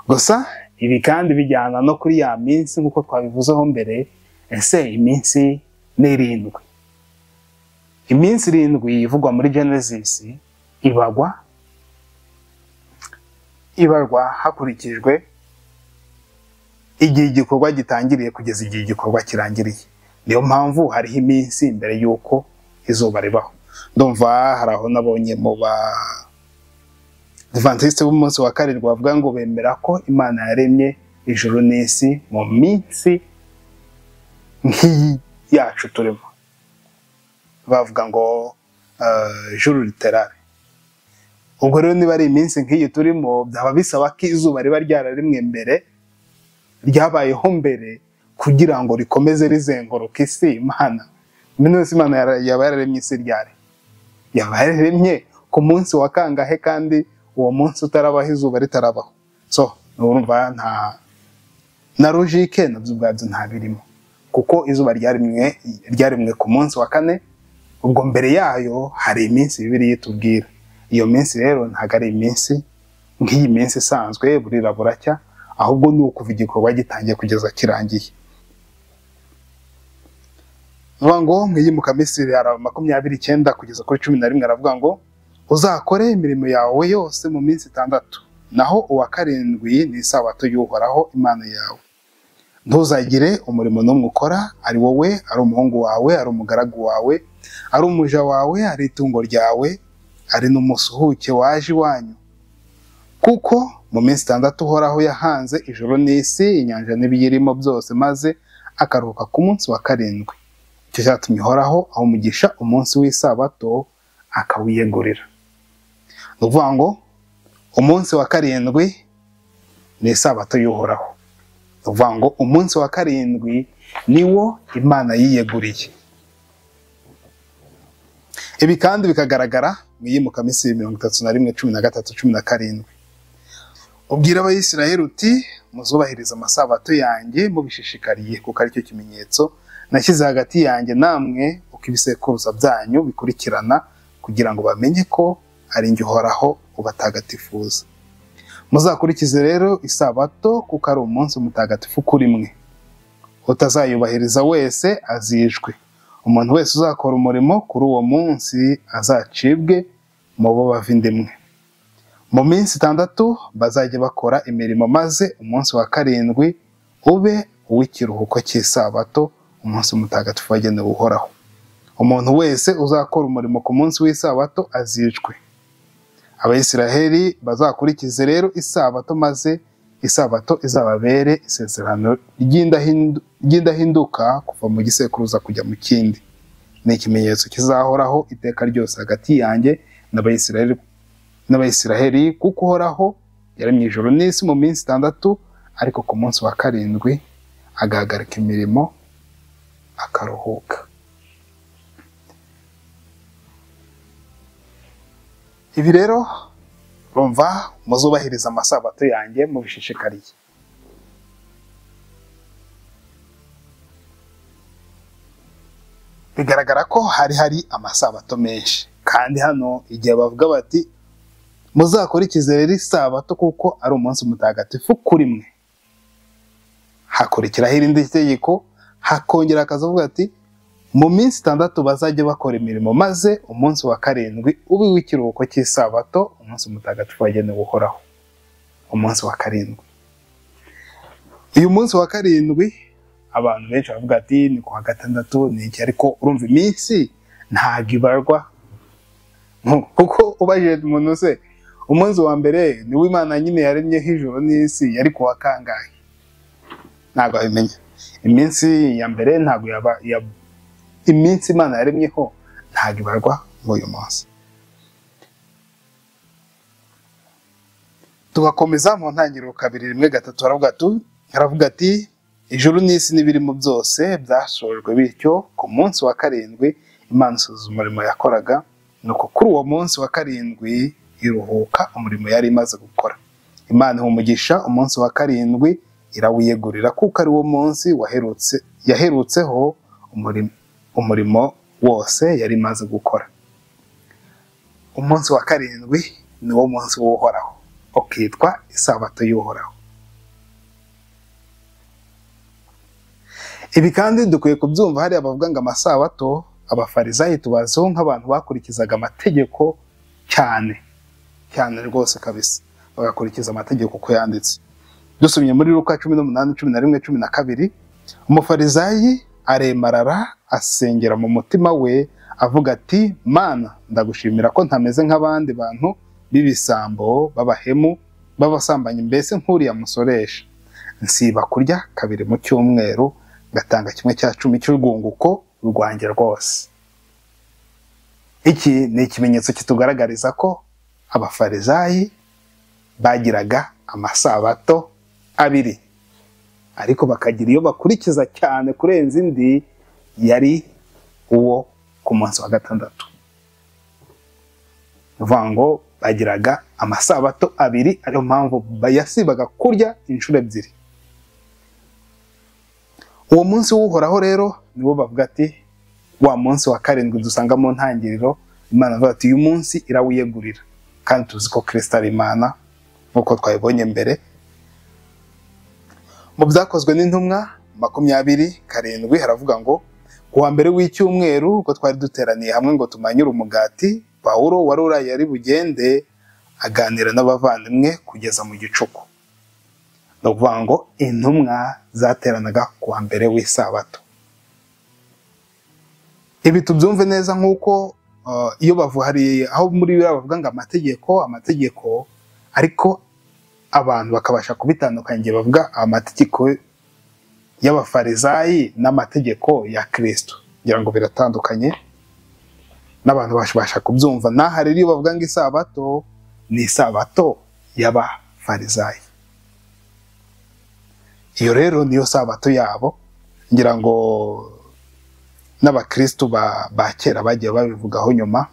Gusa ibi kandi bijyana no kuri ya minsi nkuko twabivuzeho mbere. Ese iminsi ni 7? Iminsi 7 ivugwa muri Genesis ibarwa hakurikijwe igihe igikorwa gitangiriye kugeza igihe igikorwa kirangiriye. Niyo mpamvu hariho iminsi mbere yuko izuba ribaho. Ndumva hari aho nabonye mu ba Adventiste b'umunsi wa karindwi bavuga ngo bemera ko Imana yaremye ijuru n'isi mu minsi nk'iyi yacu turimo. Bavuga ngo ijuru literale. Ubwo rero niba ari iminsi nk'iyi turimo, byaba bisaba ko izuba riba ryararemwe mbere, ryabayeho mbere, kugira ngo rikomeze rizenguruka isi. Imana minsi Imana yaba yararemye isi ryari? Yaba yararemye ku munsi wa kangahe kandi uwo munsi utarabaho, izuba ritarabaho? So urumva nta na logique nabyo ubwabyo nta birimo, kuko izuba ryaremwe ku munsi wa kane. Ubwo mbere yayo hari iminsi Bibiliya itubwira. Iyo minsi rero ntago ari iminsi nk'iyi minsi isanzwe burira buracya, ahubwo ni ukuva igikorwa gitangiye kugeza kirangiye. Vuga ngo mwiyimuka Misiri hari 29 kugeza kuri 11 aravuga ngo uzakore imirimo yawe yose mu minsi 6, naho uwa karindwi ni isabato y'Uhoraho Imana yawe. Ntuzagire umurimo n'umwe ukora, ari wowe, ari umuhungu wawe, ari umugaragu wawe, ari umuja wawe, ari itungo ryawe, ari n'umusuhuke waje iwanyu. Kuko mu minsi 6 Uhoraho yahanze ijuru n'isi, inyanja n'ibiyirimo byose, maze akaruhuka ku munsi wa karindwi. Icyo cyatumye Uhoraho awumugisha umunsi w'isabato akawiyegurira. Ni ukuvuga ngo umunsi wa karindwi ni isabato y'Uhoraho. Ni ukuvuga ngo umunsi wa karindwi niwo Imana yiyeguriye. Ibi kandi bikagaragara mu Iyimukamisiri 31:13-17. Ubwira Abayisiraheli uti muzubahiriza amasabato yanjye mubishishikariye, kuko aricyo kimenyetso nashyize hagati yanjye namwe uko ibisekuruza byanyu bikurikirana, kugira ngo bamenye ko ari njye Uhoraho ubatagatifuza. Muzakurikize rero isabato, kuko ari umunsi mutagatifu kuri mwe. Utazayubahiriza wese azishwe. Umuntu wese uzakora umurimo kuri uwo munsi azacibwe mu bo bava indimwe. Mu minsi 6 bazajya bakora imirimo, maze umunsi wa karindwi ube uw'ikiruhuko cy'isabato, umunsi mutagatifu wagenewe Uhoraho. Umuntu wese uzakora umurimo ku munsi w'isabato azicwe. Abayisiraheli bazakurikize rero isabato, maze isabato izababere isezerano ry'indahinduka kuva mu gisekuruza kujya mu kindi. Ni ikimenyetso kizahoraho iteka ryose hagati yanjye n'Abayisiraheli, kuko Uhoraho yaremye ijuru n'isi mu minsi 6, ariko ku munsi wa karindwi agahagarika imirimo akaruhuka. Ibi rero urumva, muzubahiriza amasabato yanjye mubishishikariye. Bigaragara ko hari amasabato menshi, kandi hano igihe bavuga bati muzakurikize rero isabato kuko ari umunsi mutagatifu kuri mwe, hakurikiraho irindi tegeko, hakongera akazavuga ati mu minsi 6 bazajya bakora imirimo, maze umunsi wa karindwi ube w'ikiruhuko cy'isabato, umunsi mutagatifu wagenewe Uhoraho. Umunsi wa karindwi. Uyu munsi wa karindwi abantu benshi bavuga ati ni kuwa gatandatu ni iki, ariko urumva iminsi ntabwo ibarwa, kuko ubajije umuntu se umunsi wa mbere ni w'Imana nyine yaremyeho ijuru n'isi yari kuwa kangahe, ntabwo abimenya. Iminsi ya mbere ntabwo yaba iminsi Imana yaremyeho ntabwo ibarwa nk'uyu munsi. Tugakomeza mu ntangiriro 2:1-3, haravuga ati ijuru n'isi n'ibirimo byose byashojwe bityo ku munsi wa karindwi Imana isoza umurimo yakoraga, nuko kuri uwo munsi wa karindwi iruhuka umurimo yari imaze gukora. Imana iha umugisha umunsi wa karindwi irawiyegurira, kuko ari wo munsi yaherutseho umurimo wose yari imaze gukora. Umunsi wa karindwi ni wo munsi w'Uhoraho, ukitwa isabato y'Uhoraho. Ibi kandi dukwiye kubyumva. Hari abavuga ngo amasabato, abafarisayi tubaziho nk'abantu bakurikizaga amategeko cyane cyane rwose kabisa, bagakurikiza amategeko uko yanditse. Dusomye muri Luka 18:11-12, umufarisayi aremarara asengera mu mutima we avuga ati Mana, ndagushimira ko ntameze nk'abandi bantu b'ibisambo, b'abahemu, b'abasambanyi, mbese nk'uriya musoresha. Nsiba kurya kabiri mu cyumweru, ngatanga 1/10 cy'urwunguko rwanjye rwose. Iki ni ikimenyetso kitugaragariza ko abafarisayi bagiraga amasabato abiri, ariko bakagira iyo bakurikiza cyane kurenza indi, yari uwo ku munsi wa gatandatu. Uvuga ngo bagiraga amasabato abiri, ariyo mpamvu bayasibaga kurya inshuro ebyiri. Uwo munsi w'Uhoraho rero niwo bavuga ati wa munsi wa karindwi dusanga mu ntangiriro, Imana avuga ati uyu munsi irawiyegurira. Kandi tuzi ko Kristo ari Imana nk'uko twabibonye mbere. Mu byakozwe n'intumwa 27 haravuga ngo ku wa mbere w'icyumweru ubwo twari duteraniye hamwe ngo tumanyure umugati, Pawulo wari uraye ari bugende aganira n'abavandimwe kugeza mu gicuku. Ni ukuvuga ngo intumwa zateranaga ku wa mbere w'isabato. Ibi tubyumve neza nk'uko iyo hari aho muri Bibiliya bavuga ngo amategeko, ariko abantu bakabasha kubitandukanya igihe bavuga amategeko y'abafarisayi n'amategeko ya Kristo, ngira ngo biratandukanye n'abantu bashobasha kubyumva. N'aha rero iyo bavuga ngo isabato ni isabato y'abafarizayi. Iyo rero niyo sabato yabo, ngira ngo n'abakristo ba kera bagiye babivugaho nyuma,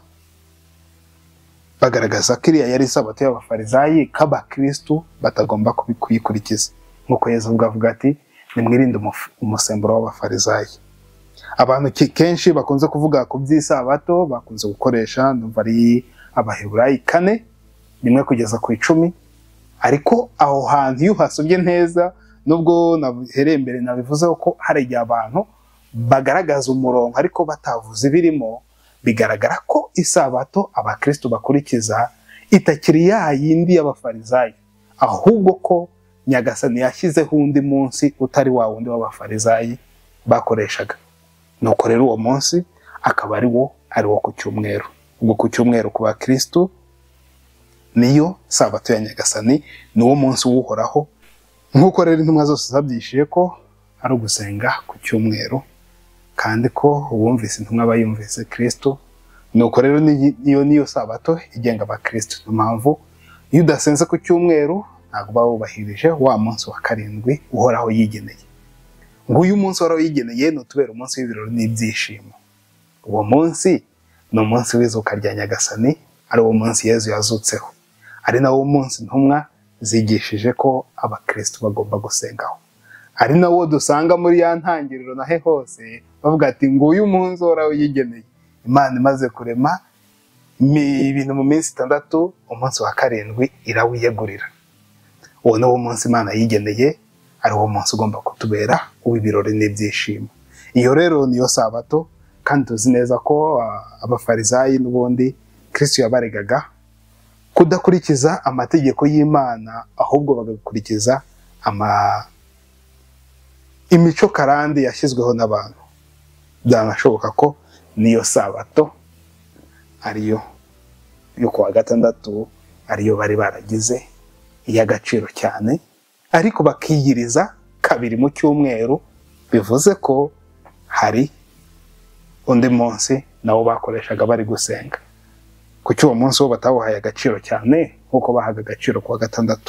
bagaragaza ko iriya yari isabato y'abafarizayi, ko abakristo batagomba kuyikurikiza. Nk'uko Yezu ubwe avuga ati nimwirinde umusemburo w'abafarizayi. Abantu kenshi bakunze kuvuga ku by'isabato bakunze gukoresha, ndumva ari Abaheburayi 4:1 kugeza ku 10, ariko aho hantu iyo uhasomye neza, nubwo nahereye mbere nabivuzeho ko hari igihe abantu bagaragaza umurongo ariko batavuze ibirimo, bigaragara ko isabato abakristo bakurikiza itakiri ya yindi y'abafarizayi, ahubwo ko Nyagasani yashyizeho undi munsi utari wa wundi w'abafarizayi bakoreshaga. Nuko rero uwo munsi akaba ari wo ku cyumweru. Ubwo ku cyumweru ku bakristo niyo sabato ya Nyagasani, niwo munsi w'Uhoraho. Nk'uko rero intumwa zose zabyishiye ko ari ugusenga ku cyumweru, kandi ko uwumvise intumwa aba yumvise Kristo. Nuko rero niyo sabato igenga abakristo. Niyo mpamvu iyo udasenze ku cyumweru ntabwo uba wubahirije wa munsi wa 7 Uhoraho yigeneye. Nguyu munsi Uhoraho yigeneye ni utubera umunsi w'ibirori n'ibyishimo. Uwo munsi ni umunsi w'izuka rya Nyagasani, ari wo munsi Yezu yazutseho, ari nawo munsi intumwa zigishije ko abakristo bagomba gusengaho, ari nawo dusanga muri ya ntangiriro nahe hose bavuga ati nguyu munsi Uhoraho yigeneye. Imana imaze kurema ibintu mu minsi 6, umunsi wa 7 irawiyegurira. Uwo ni wo munsi Imana yigeneye, ari wo munsi ugomba kutubera uw'ibirori n'ibyishimo. Iyo rero niyo sabato, kandi tuzi neza ko abafarizayi n'ubundi Kristo yabaregaga kudakurikiza amategeko y'Imana, ahubwo bagakurikiza imico karande yashyizweho n'abantu. Byanashoboka ko niyo sabato ariyo yo kuwa 6 ariyo bari baragize iy'agaciro cyane, ariko bakiyiriza 2 mu cyumweru, bivuze ko hari undi munsi nawo bakoreshaga bari gusenga. Kuki uwo munsi wo batawuhaye agaciro cyane nk'uko bahaga agaciro kuwa 6?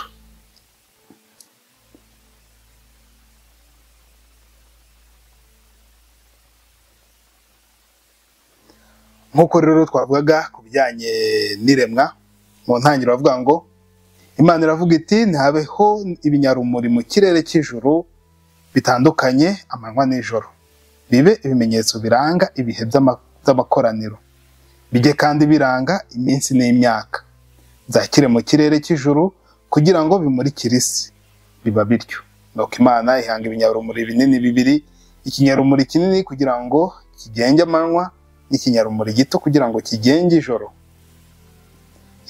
Nk'uko rero twavugaga ku bijyanye n'iremwa, mu ntangiriro bavuga ngo Imana iravuga iti ntihabeho ibinyarumuri mu kirere cy'ijuru bitandukanye amanywa n'ijoro, bibe ibimenyetso biranga ibihe by'amakoraniro, bijye kandi biranga iminsi n'imyaka, byakire mu kirere cy'ijuru kugira ngo bimurikire isi. Biba bityo. Nuko Imana ihanga ibinyarumuri binini 2, ikinyarumuri kinini kugira ngo kigenge amanywa, n'ikinyarumuri gito kugira ngo kigenge ijoro.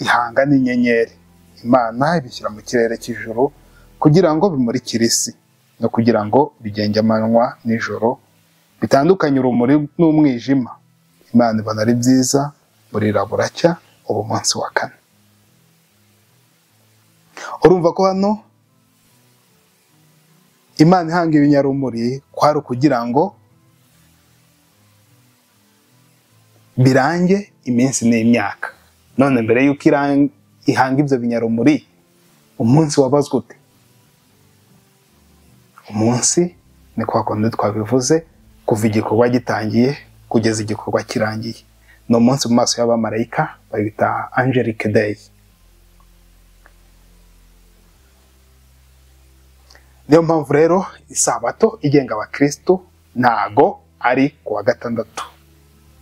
Ihanga n'inyenyeri. Imana ibishyira mu kirere cy'ijuru kugira ngo bimurikire isi, no kugira ngo bigenge amanywa n'ijoro, bitandukanye urumuri n'umwijima. Imana ibona ari byiza, burira buracya, ubu munsi wa 4. Urumva ko hano Imana ihanga ibinyarumuri kwari ukugira ngo birange iminsi n'imyaka. None mbere y'uko ihanga ibyo binyarumuri, umunsi wabazwe ute? Umunsi ni kwa kundi twabivuze, kuva igikorwa gitangiye kugeza igikorwa kirangiye. Ni umunsi mu maso y'abamarayika babita Angelic Day. Niyo mpamvu rero isabato igenga abakristo ntago ari kuwa 6,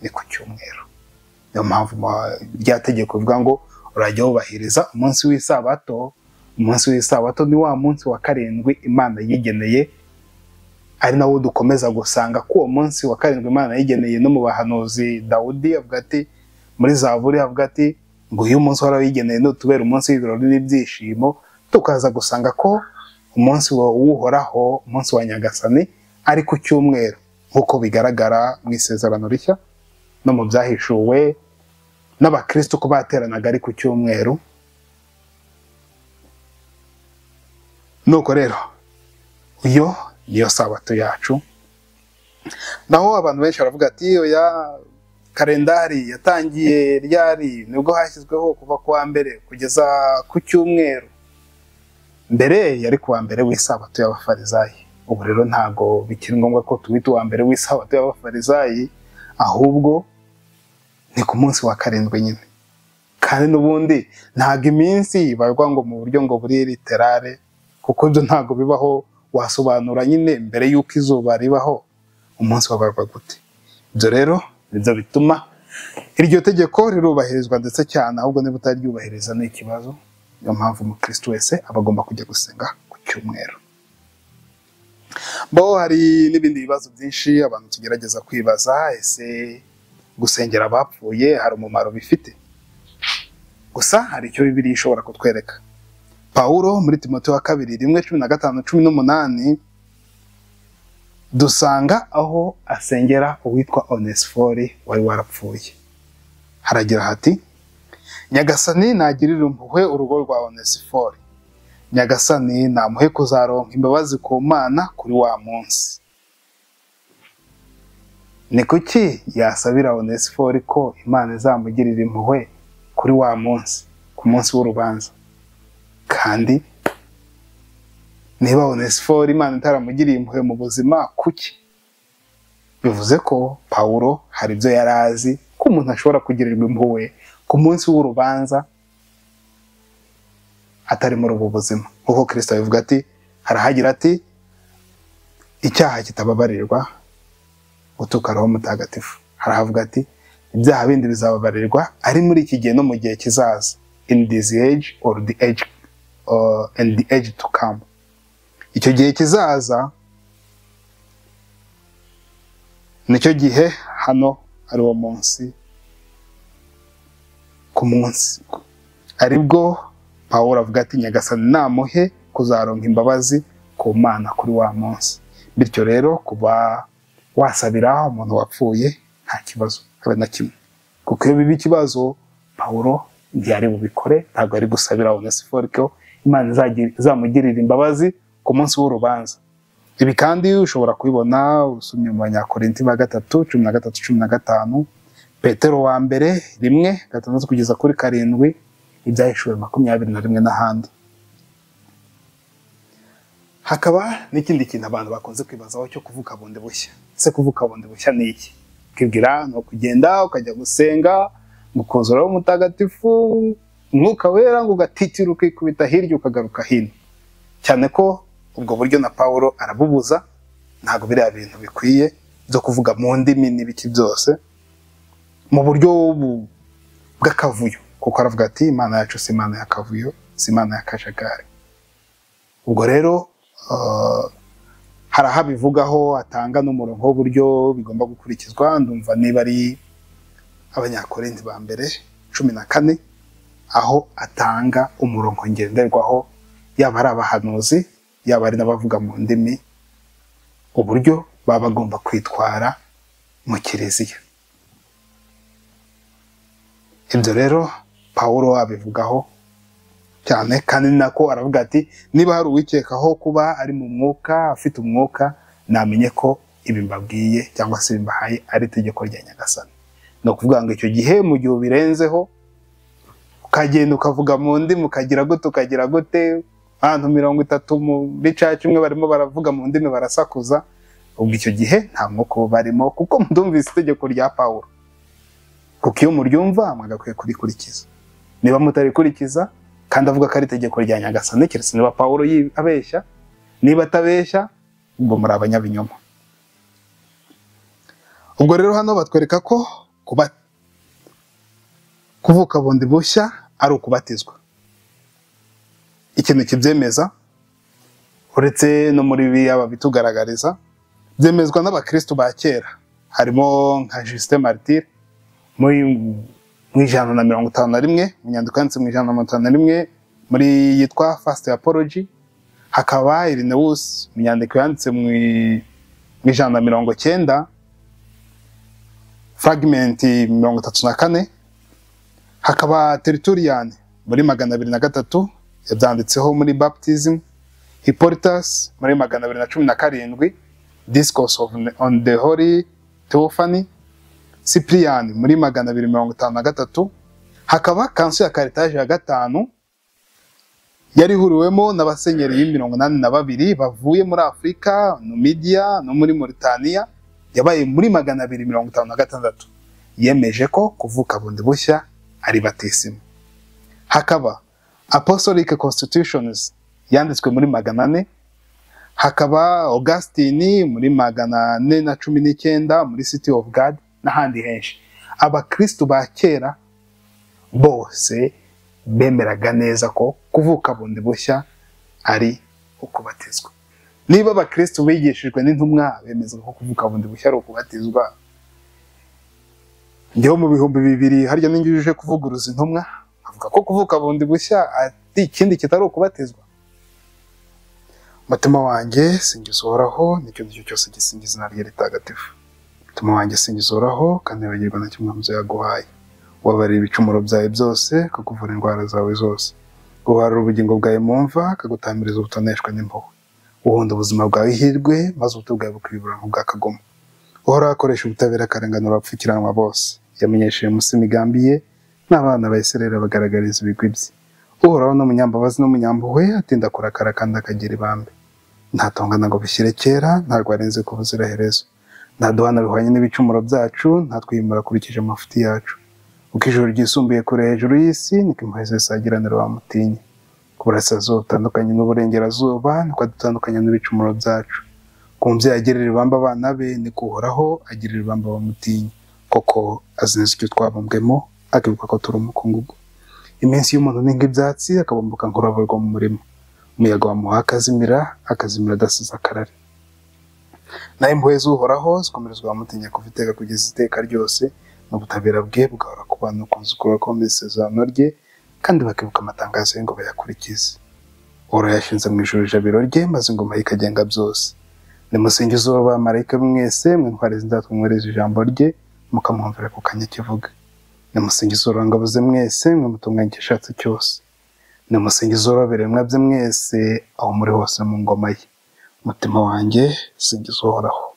ni ku cyumweru. Niyo mpamvu rya tegeko rivuga ngo urajya wubahiriza umunsi w'isabato. Umunsi w'isabato ni wa munsi wa 7 Imana yigeneye, ari nawo dukomeza gusanga ko uwo munsi wa 7 Imana yigeneye. No mu bahanuzi Dawudi avuga ati, muri Zaburi avuga ati ngo uyu munsi Uhoraho yigeneye nutubera umunsi w'ibirori n'ibyishimo. Tukaza gusanga ko umunsi w'Uhoraho, umunsi wa Nyagasani, ari ku cyumweru, nk'uko bigaragara mu Isezerano Rishya no mu byahishuwe n'abakristo ko bateranaga ari ku cyumweru. Nuko rero iyo niyo sabato yacu. Naho abantu benshi baravuga ati oya, Kalendari yatangiye ryari? Nibwo hashyizweho kuva ku wa mbere kugeza ku cyumweru. Mbere yari ku wa mbere w'isabato y'abafarizayi. Ubu rero ntago bikiri ngombwa ko tuwita uwa mbere w'isabato y'abafarizayi, ahubwo ni ku munsi wa karindwi nyine. Kandi n'ubundi ntago iminsi ibarwa ngo mu buryo ngo buri literale, kuko ibyo ntago bibaho. Wasobanura nyine mbere y'uko izuba ribaho umunsi wabarwa gute? Ibyo rero nibyo bituma iryo tegeko rirubahirizwa ndetse cyane, ahubwo niba utaryubahiriza ni ikibazo. Niyo mpamvu umukristo wese aba agomba kujya gusenga ku cyumweru. Bo hari n'ibindi bibazo byinshi abantu tugerageza kwibaza. Ese gusengera abapfuye hari umumaro bifite? Gusa hari icyo Bibiliya ishobora kutwereka. Pawulo muri Timoteyo wa kabiri 1:15-18 dusanga aho asengera uwitwa Onesifori wari warapfuye. Haragira hati: Nyagasani nagirire impuhwe urugo rwa Onesifori, Nyagasani namuhe kuzaronka imbabazi ku Mana kuri wa munsi. Ni kuki yasabira Onesifori ko Imana izamugirira impuhwe kuri wa munsi, ku munsi w'urubanza? Kandi niba Onesifori Imana itaramugiriye impuhwe mu buzima, kuki? Bivuze ko Pawulo hari ibyo yari azi ko umuntu ashobora kugirirwa impuhwe ku munsi w'urubanza atari muri ubu buzima. Nk'uko Kristo abivuga ati, harahagira ati icyaha kitababarirwa utuka Roho Mutagatifu. Harahavuga ati ibyaha bindi bizababarirwa ari muri iki gihe no mu gihe kizaza, in this age or the age and the age to come. Icyo gihe kizaza nicyo gihe hano ari wo munsi, ku munsi aribwo Pawulo avuga ati Nyagasani namuhe kuzaronka imbabazi ku Mana kuri wa munsi. Bityo rero kuba wasabira umuntu wapfuye nta kibazo habe na kimwe, kuko iyo biba ikibazo Pawulo ntiyari bubikore, ntabwo ari gusabira Onesifori ko Imana izamugirira imbabazi ku munsi w'urubanza. Ibi kandi ushobora kubibona usomye mu Banyakorinti ba 3 13-15, Petero wa mbere 1:6-7, Ibyahishuwe 21 n'ahandi. Hakaba n'ikindi kintu abantu bakunze kwibazaho cyo kuvuka bundi bushya. Ese kuvuka bundi bushya ni iki? Ukibwira no kugenda ukajya gusenga ngo Roho Mutagatifu, Umwuka Wera, ngo ugatitira ukikubita hirya ukagaruka hino. Cyane ko ubwo buryo na Pawulo arabubuza, ntabwo biriya bintu bikwiye byo kuvuga mu ndimi n'ibiki byose mu buryo bw'akavuyo, kuko aravuga ati Imana yacu si Imana y'akavuyo, si Imana y'akajagari. Ubwo rero hari aho abivugaho, atanga n'umurongo w'uburyo bigomba gukurikizwa. Ndumva niba ari Abanyakorinti ba mbere 14, aho atanga umurongo ngenderwaho, yaba ari abahanuzi, yaba ari n'abavuga mu ndimi, uburyo baba bagomba kwitwara mu kiliziya. Ibyo rero Pawulo abivugaho cyane, kandi nako aravuga ati niba hari uwikekaho kuba ari mu mwuka, afite umwuka, namenye ko ibi mbabwiye cyangwa se mbahaye ari itegeko rya Nyagasani. No kuvuga ngo icyo gihe mu gihe ubirenzeho ukagenda ukavuga mu ndimi, ukagira gute ukagira gute, abantu 30 muri caca imwe barimo baravuga mu ndimi barasakuza, ubwo icyo gihe nta mwuka barimo, kuko mudumvise itegeko rya Pawulo. Kuko iyo muryumva mwagakwiye kurikurikiza. Niba mutarikurikiza kandi avuga ko ari itegeko rya Nyagasani, keretse niba Pawulo abeshya, niba atabeshya ubwo muri abanyabinyoma. Ubwo rero hano batwereka ko kuvuka bundi bushya ari ukubatizwa. Ikintu kibyemeza uretse no muri Bibiliya babitugaragariza, byemezwa n'abakristo ba kera, harimo nka Justin Martyr muri 151, mu nyandiko yanditse mu 151 muri yitwa First Apology. Hakaba Irenaeus mu nyandiko yanditse mu 190 fragment 34. Hakaba Tertullian muri 203 yabyanditseho muri Baptism, Hippolytus muri 217 Discourse on the Holy Theophany, Cyprian muri 253, hakaba kanso ya Carthage ya gatanu yari ihuriwemo n'abasenyeri 82 bavuye muri Afurika, Numidia no muri Mauritania, yabaye muri 256, yemeje ko kuvuka bundi bushya ari batisimu. Hakaba Apostolic Constitutions yanditswe muri 400, hakaba Augustine muri 419 muri City of God n'ahandi henshi. Abakristu ba kera bose bemeraga neza ko kuvuka bundi bushya ari ukubatizwa. Niba abakristu bigishijwe n'intumwa bemeza ko kuvuka bundi bushya ari ukubatizwa, njyewe mu 2000 harya ningije kuvuguruza intumwa avuga ko kuvuka bundi bushya ari ikindi kitari ukubatizwa. Umutima wanjye singiza Uhoraho, nicyo nicyo cyose gisingiza izina rye ritagatifu. Umutima wanjye singiza Uhoraho, kandi wibagirwa na kimwe mu byo yaguhaye. Ubabarira ibicumuro byawe byose, akakuvura indwara zawe zose. Uharura ubugingo bwawe mu mva, akagutamiriza ubutoneshwa n'impuhwe. Uhunda ubuzima bwawe ihirwe, maze ubuto bwawe bukibura nk'ubwa kagoma. Uhoraho akoresha ubutabera akarenganura abapfukiranwa bose. Yamenyesheje Musa imigambi ye, n'abana ba Isirayeli abagaragariza ibigwi bye. Uhoraho ni umunyambabazi n'umunyampuhwe, atinda kurakara kandi akagira ibambe. Ntatongana ngo bishyire kera, ntarwara inzika ubuziraherezo. Ntaduhana bihwanye n'ibicumuro byacu, ntatwimura akurikije amafuti yacu. Uko ijuru ryisumbuye kure hejuru y'isi, niko impuhwe ze zisagiranira abamutinye. Ku burasirazuba butandukanye n'uburengerazuba, niko adutandukanya n'ibicumuro byacu. Ku mubyeyi agirira ibambe abana be, niko Uhoraho agirira ibambe abamutinya. Koko azi neza icyo twabumbwemo, akibuka ko turi umukungugu. Iminsi y'umuntu ni nk'ibyatsi, akabumbuka nk'ururabo rwo mu murima. Umuyaga wamuha akazimira, akazimira adasize akarari. Naho impuhwe z'Uhoraho zikomerezwa abamutinya kuva iteka kugeza iteka ryose, n'ubutabera bwe bugahora ku bantu kuzukura ko isezerano rye, kandi bakibuka amatangazo ye ngo bayakurikize. Uhoraho yashinze mu ijuru ijabiro rye, maze ingoma ye ikagenga byose. Nimusingize uwo bamarayika mwese, mwe ntwari z'indatwa mwohereza ijambo rye, mukamwumvira ku kanya kivuga. Nimusingize Uhoraho ngabo ze mwese, mwe mutunganya icyo ashatse cyose. Nimusingize Uhoraho biremwa bye mwese, aho muri hose mu ngoma ye. Umutima wanjye singiza Uhoraho.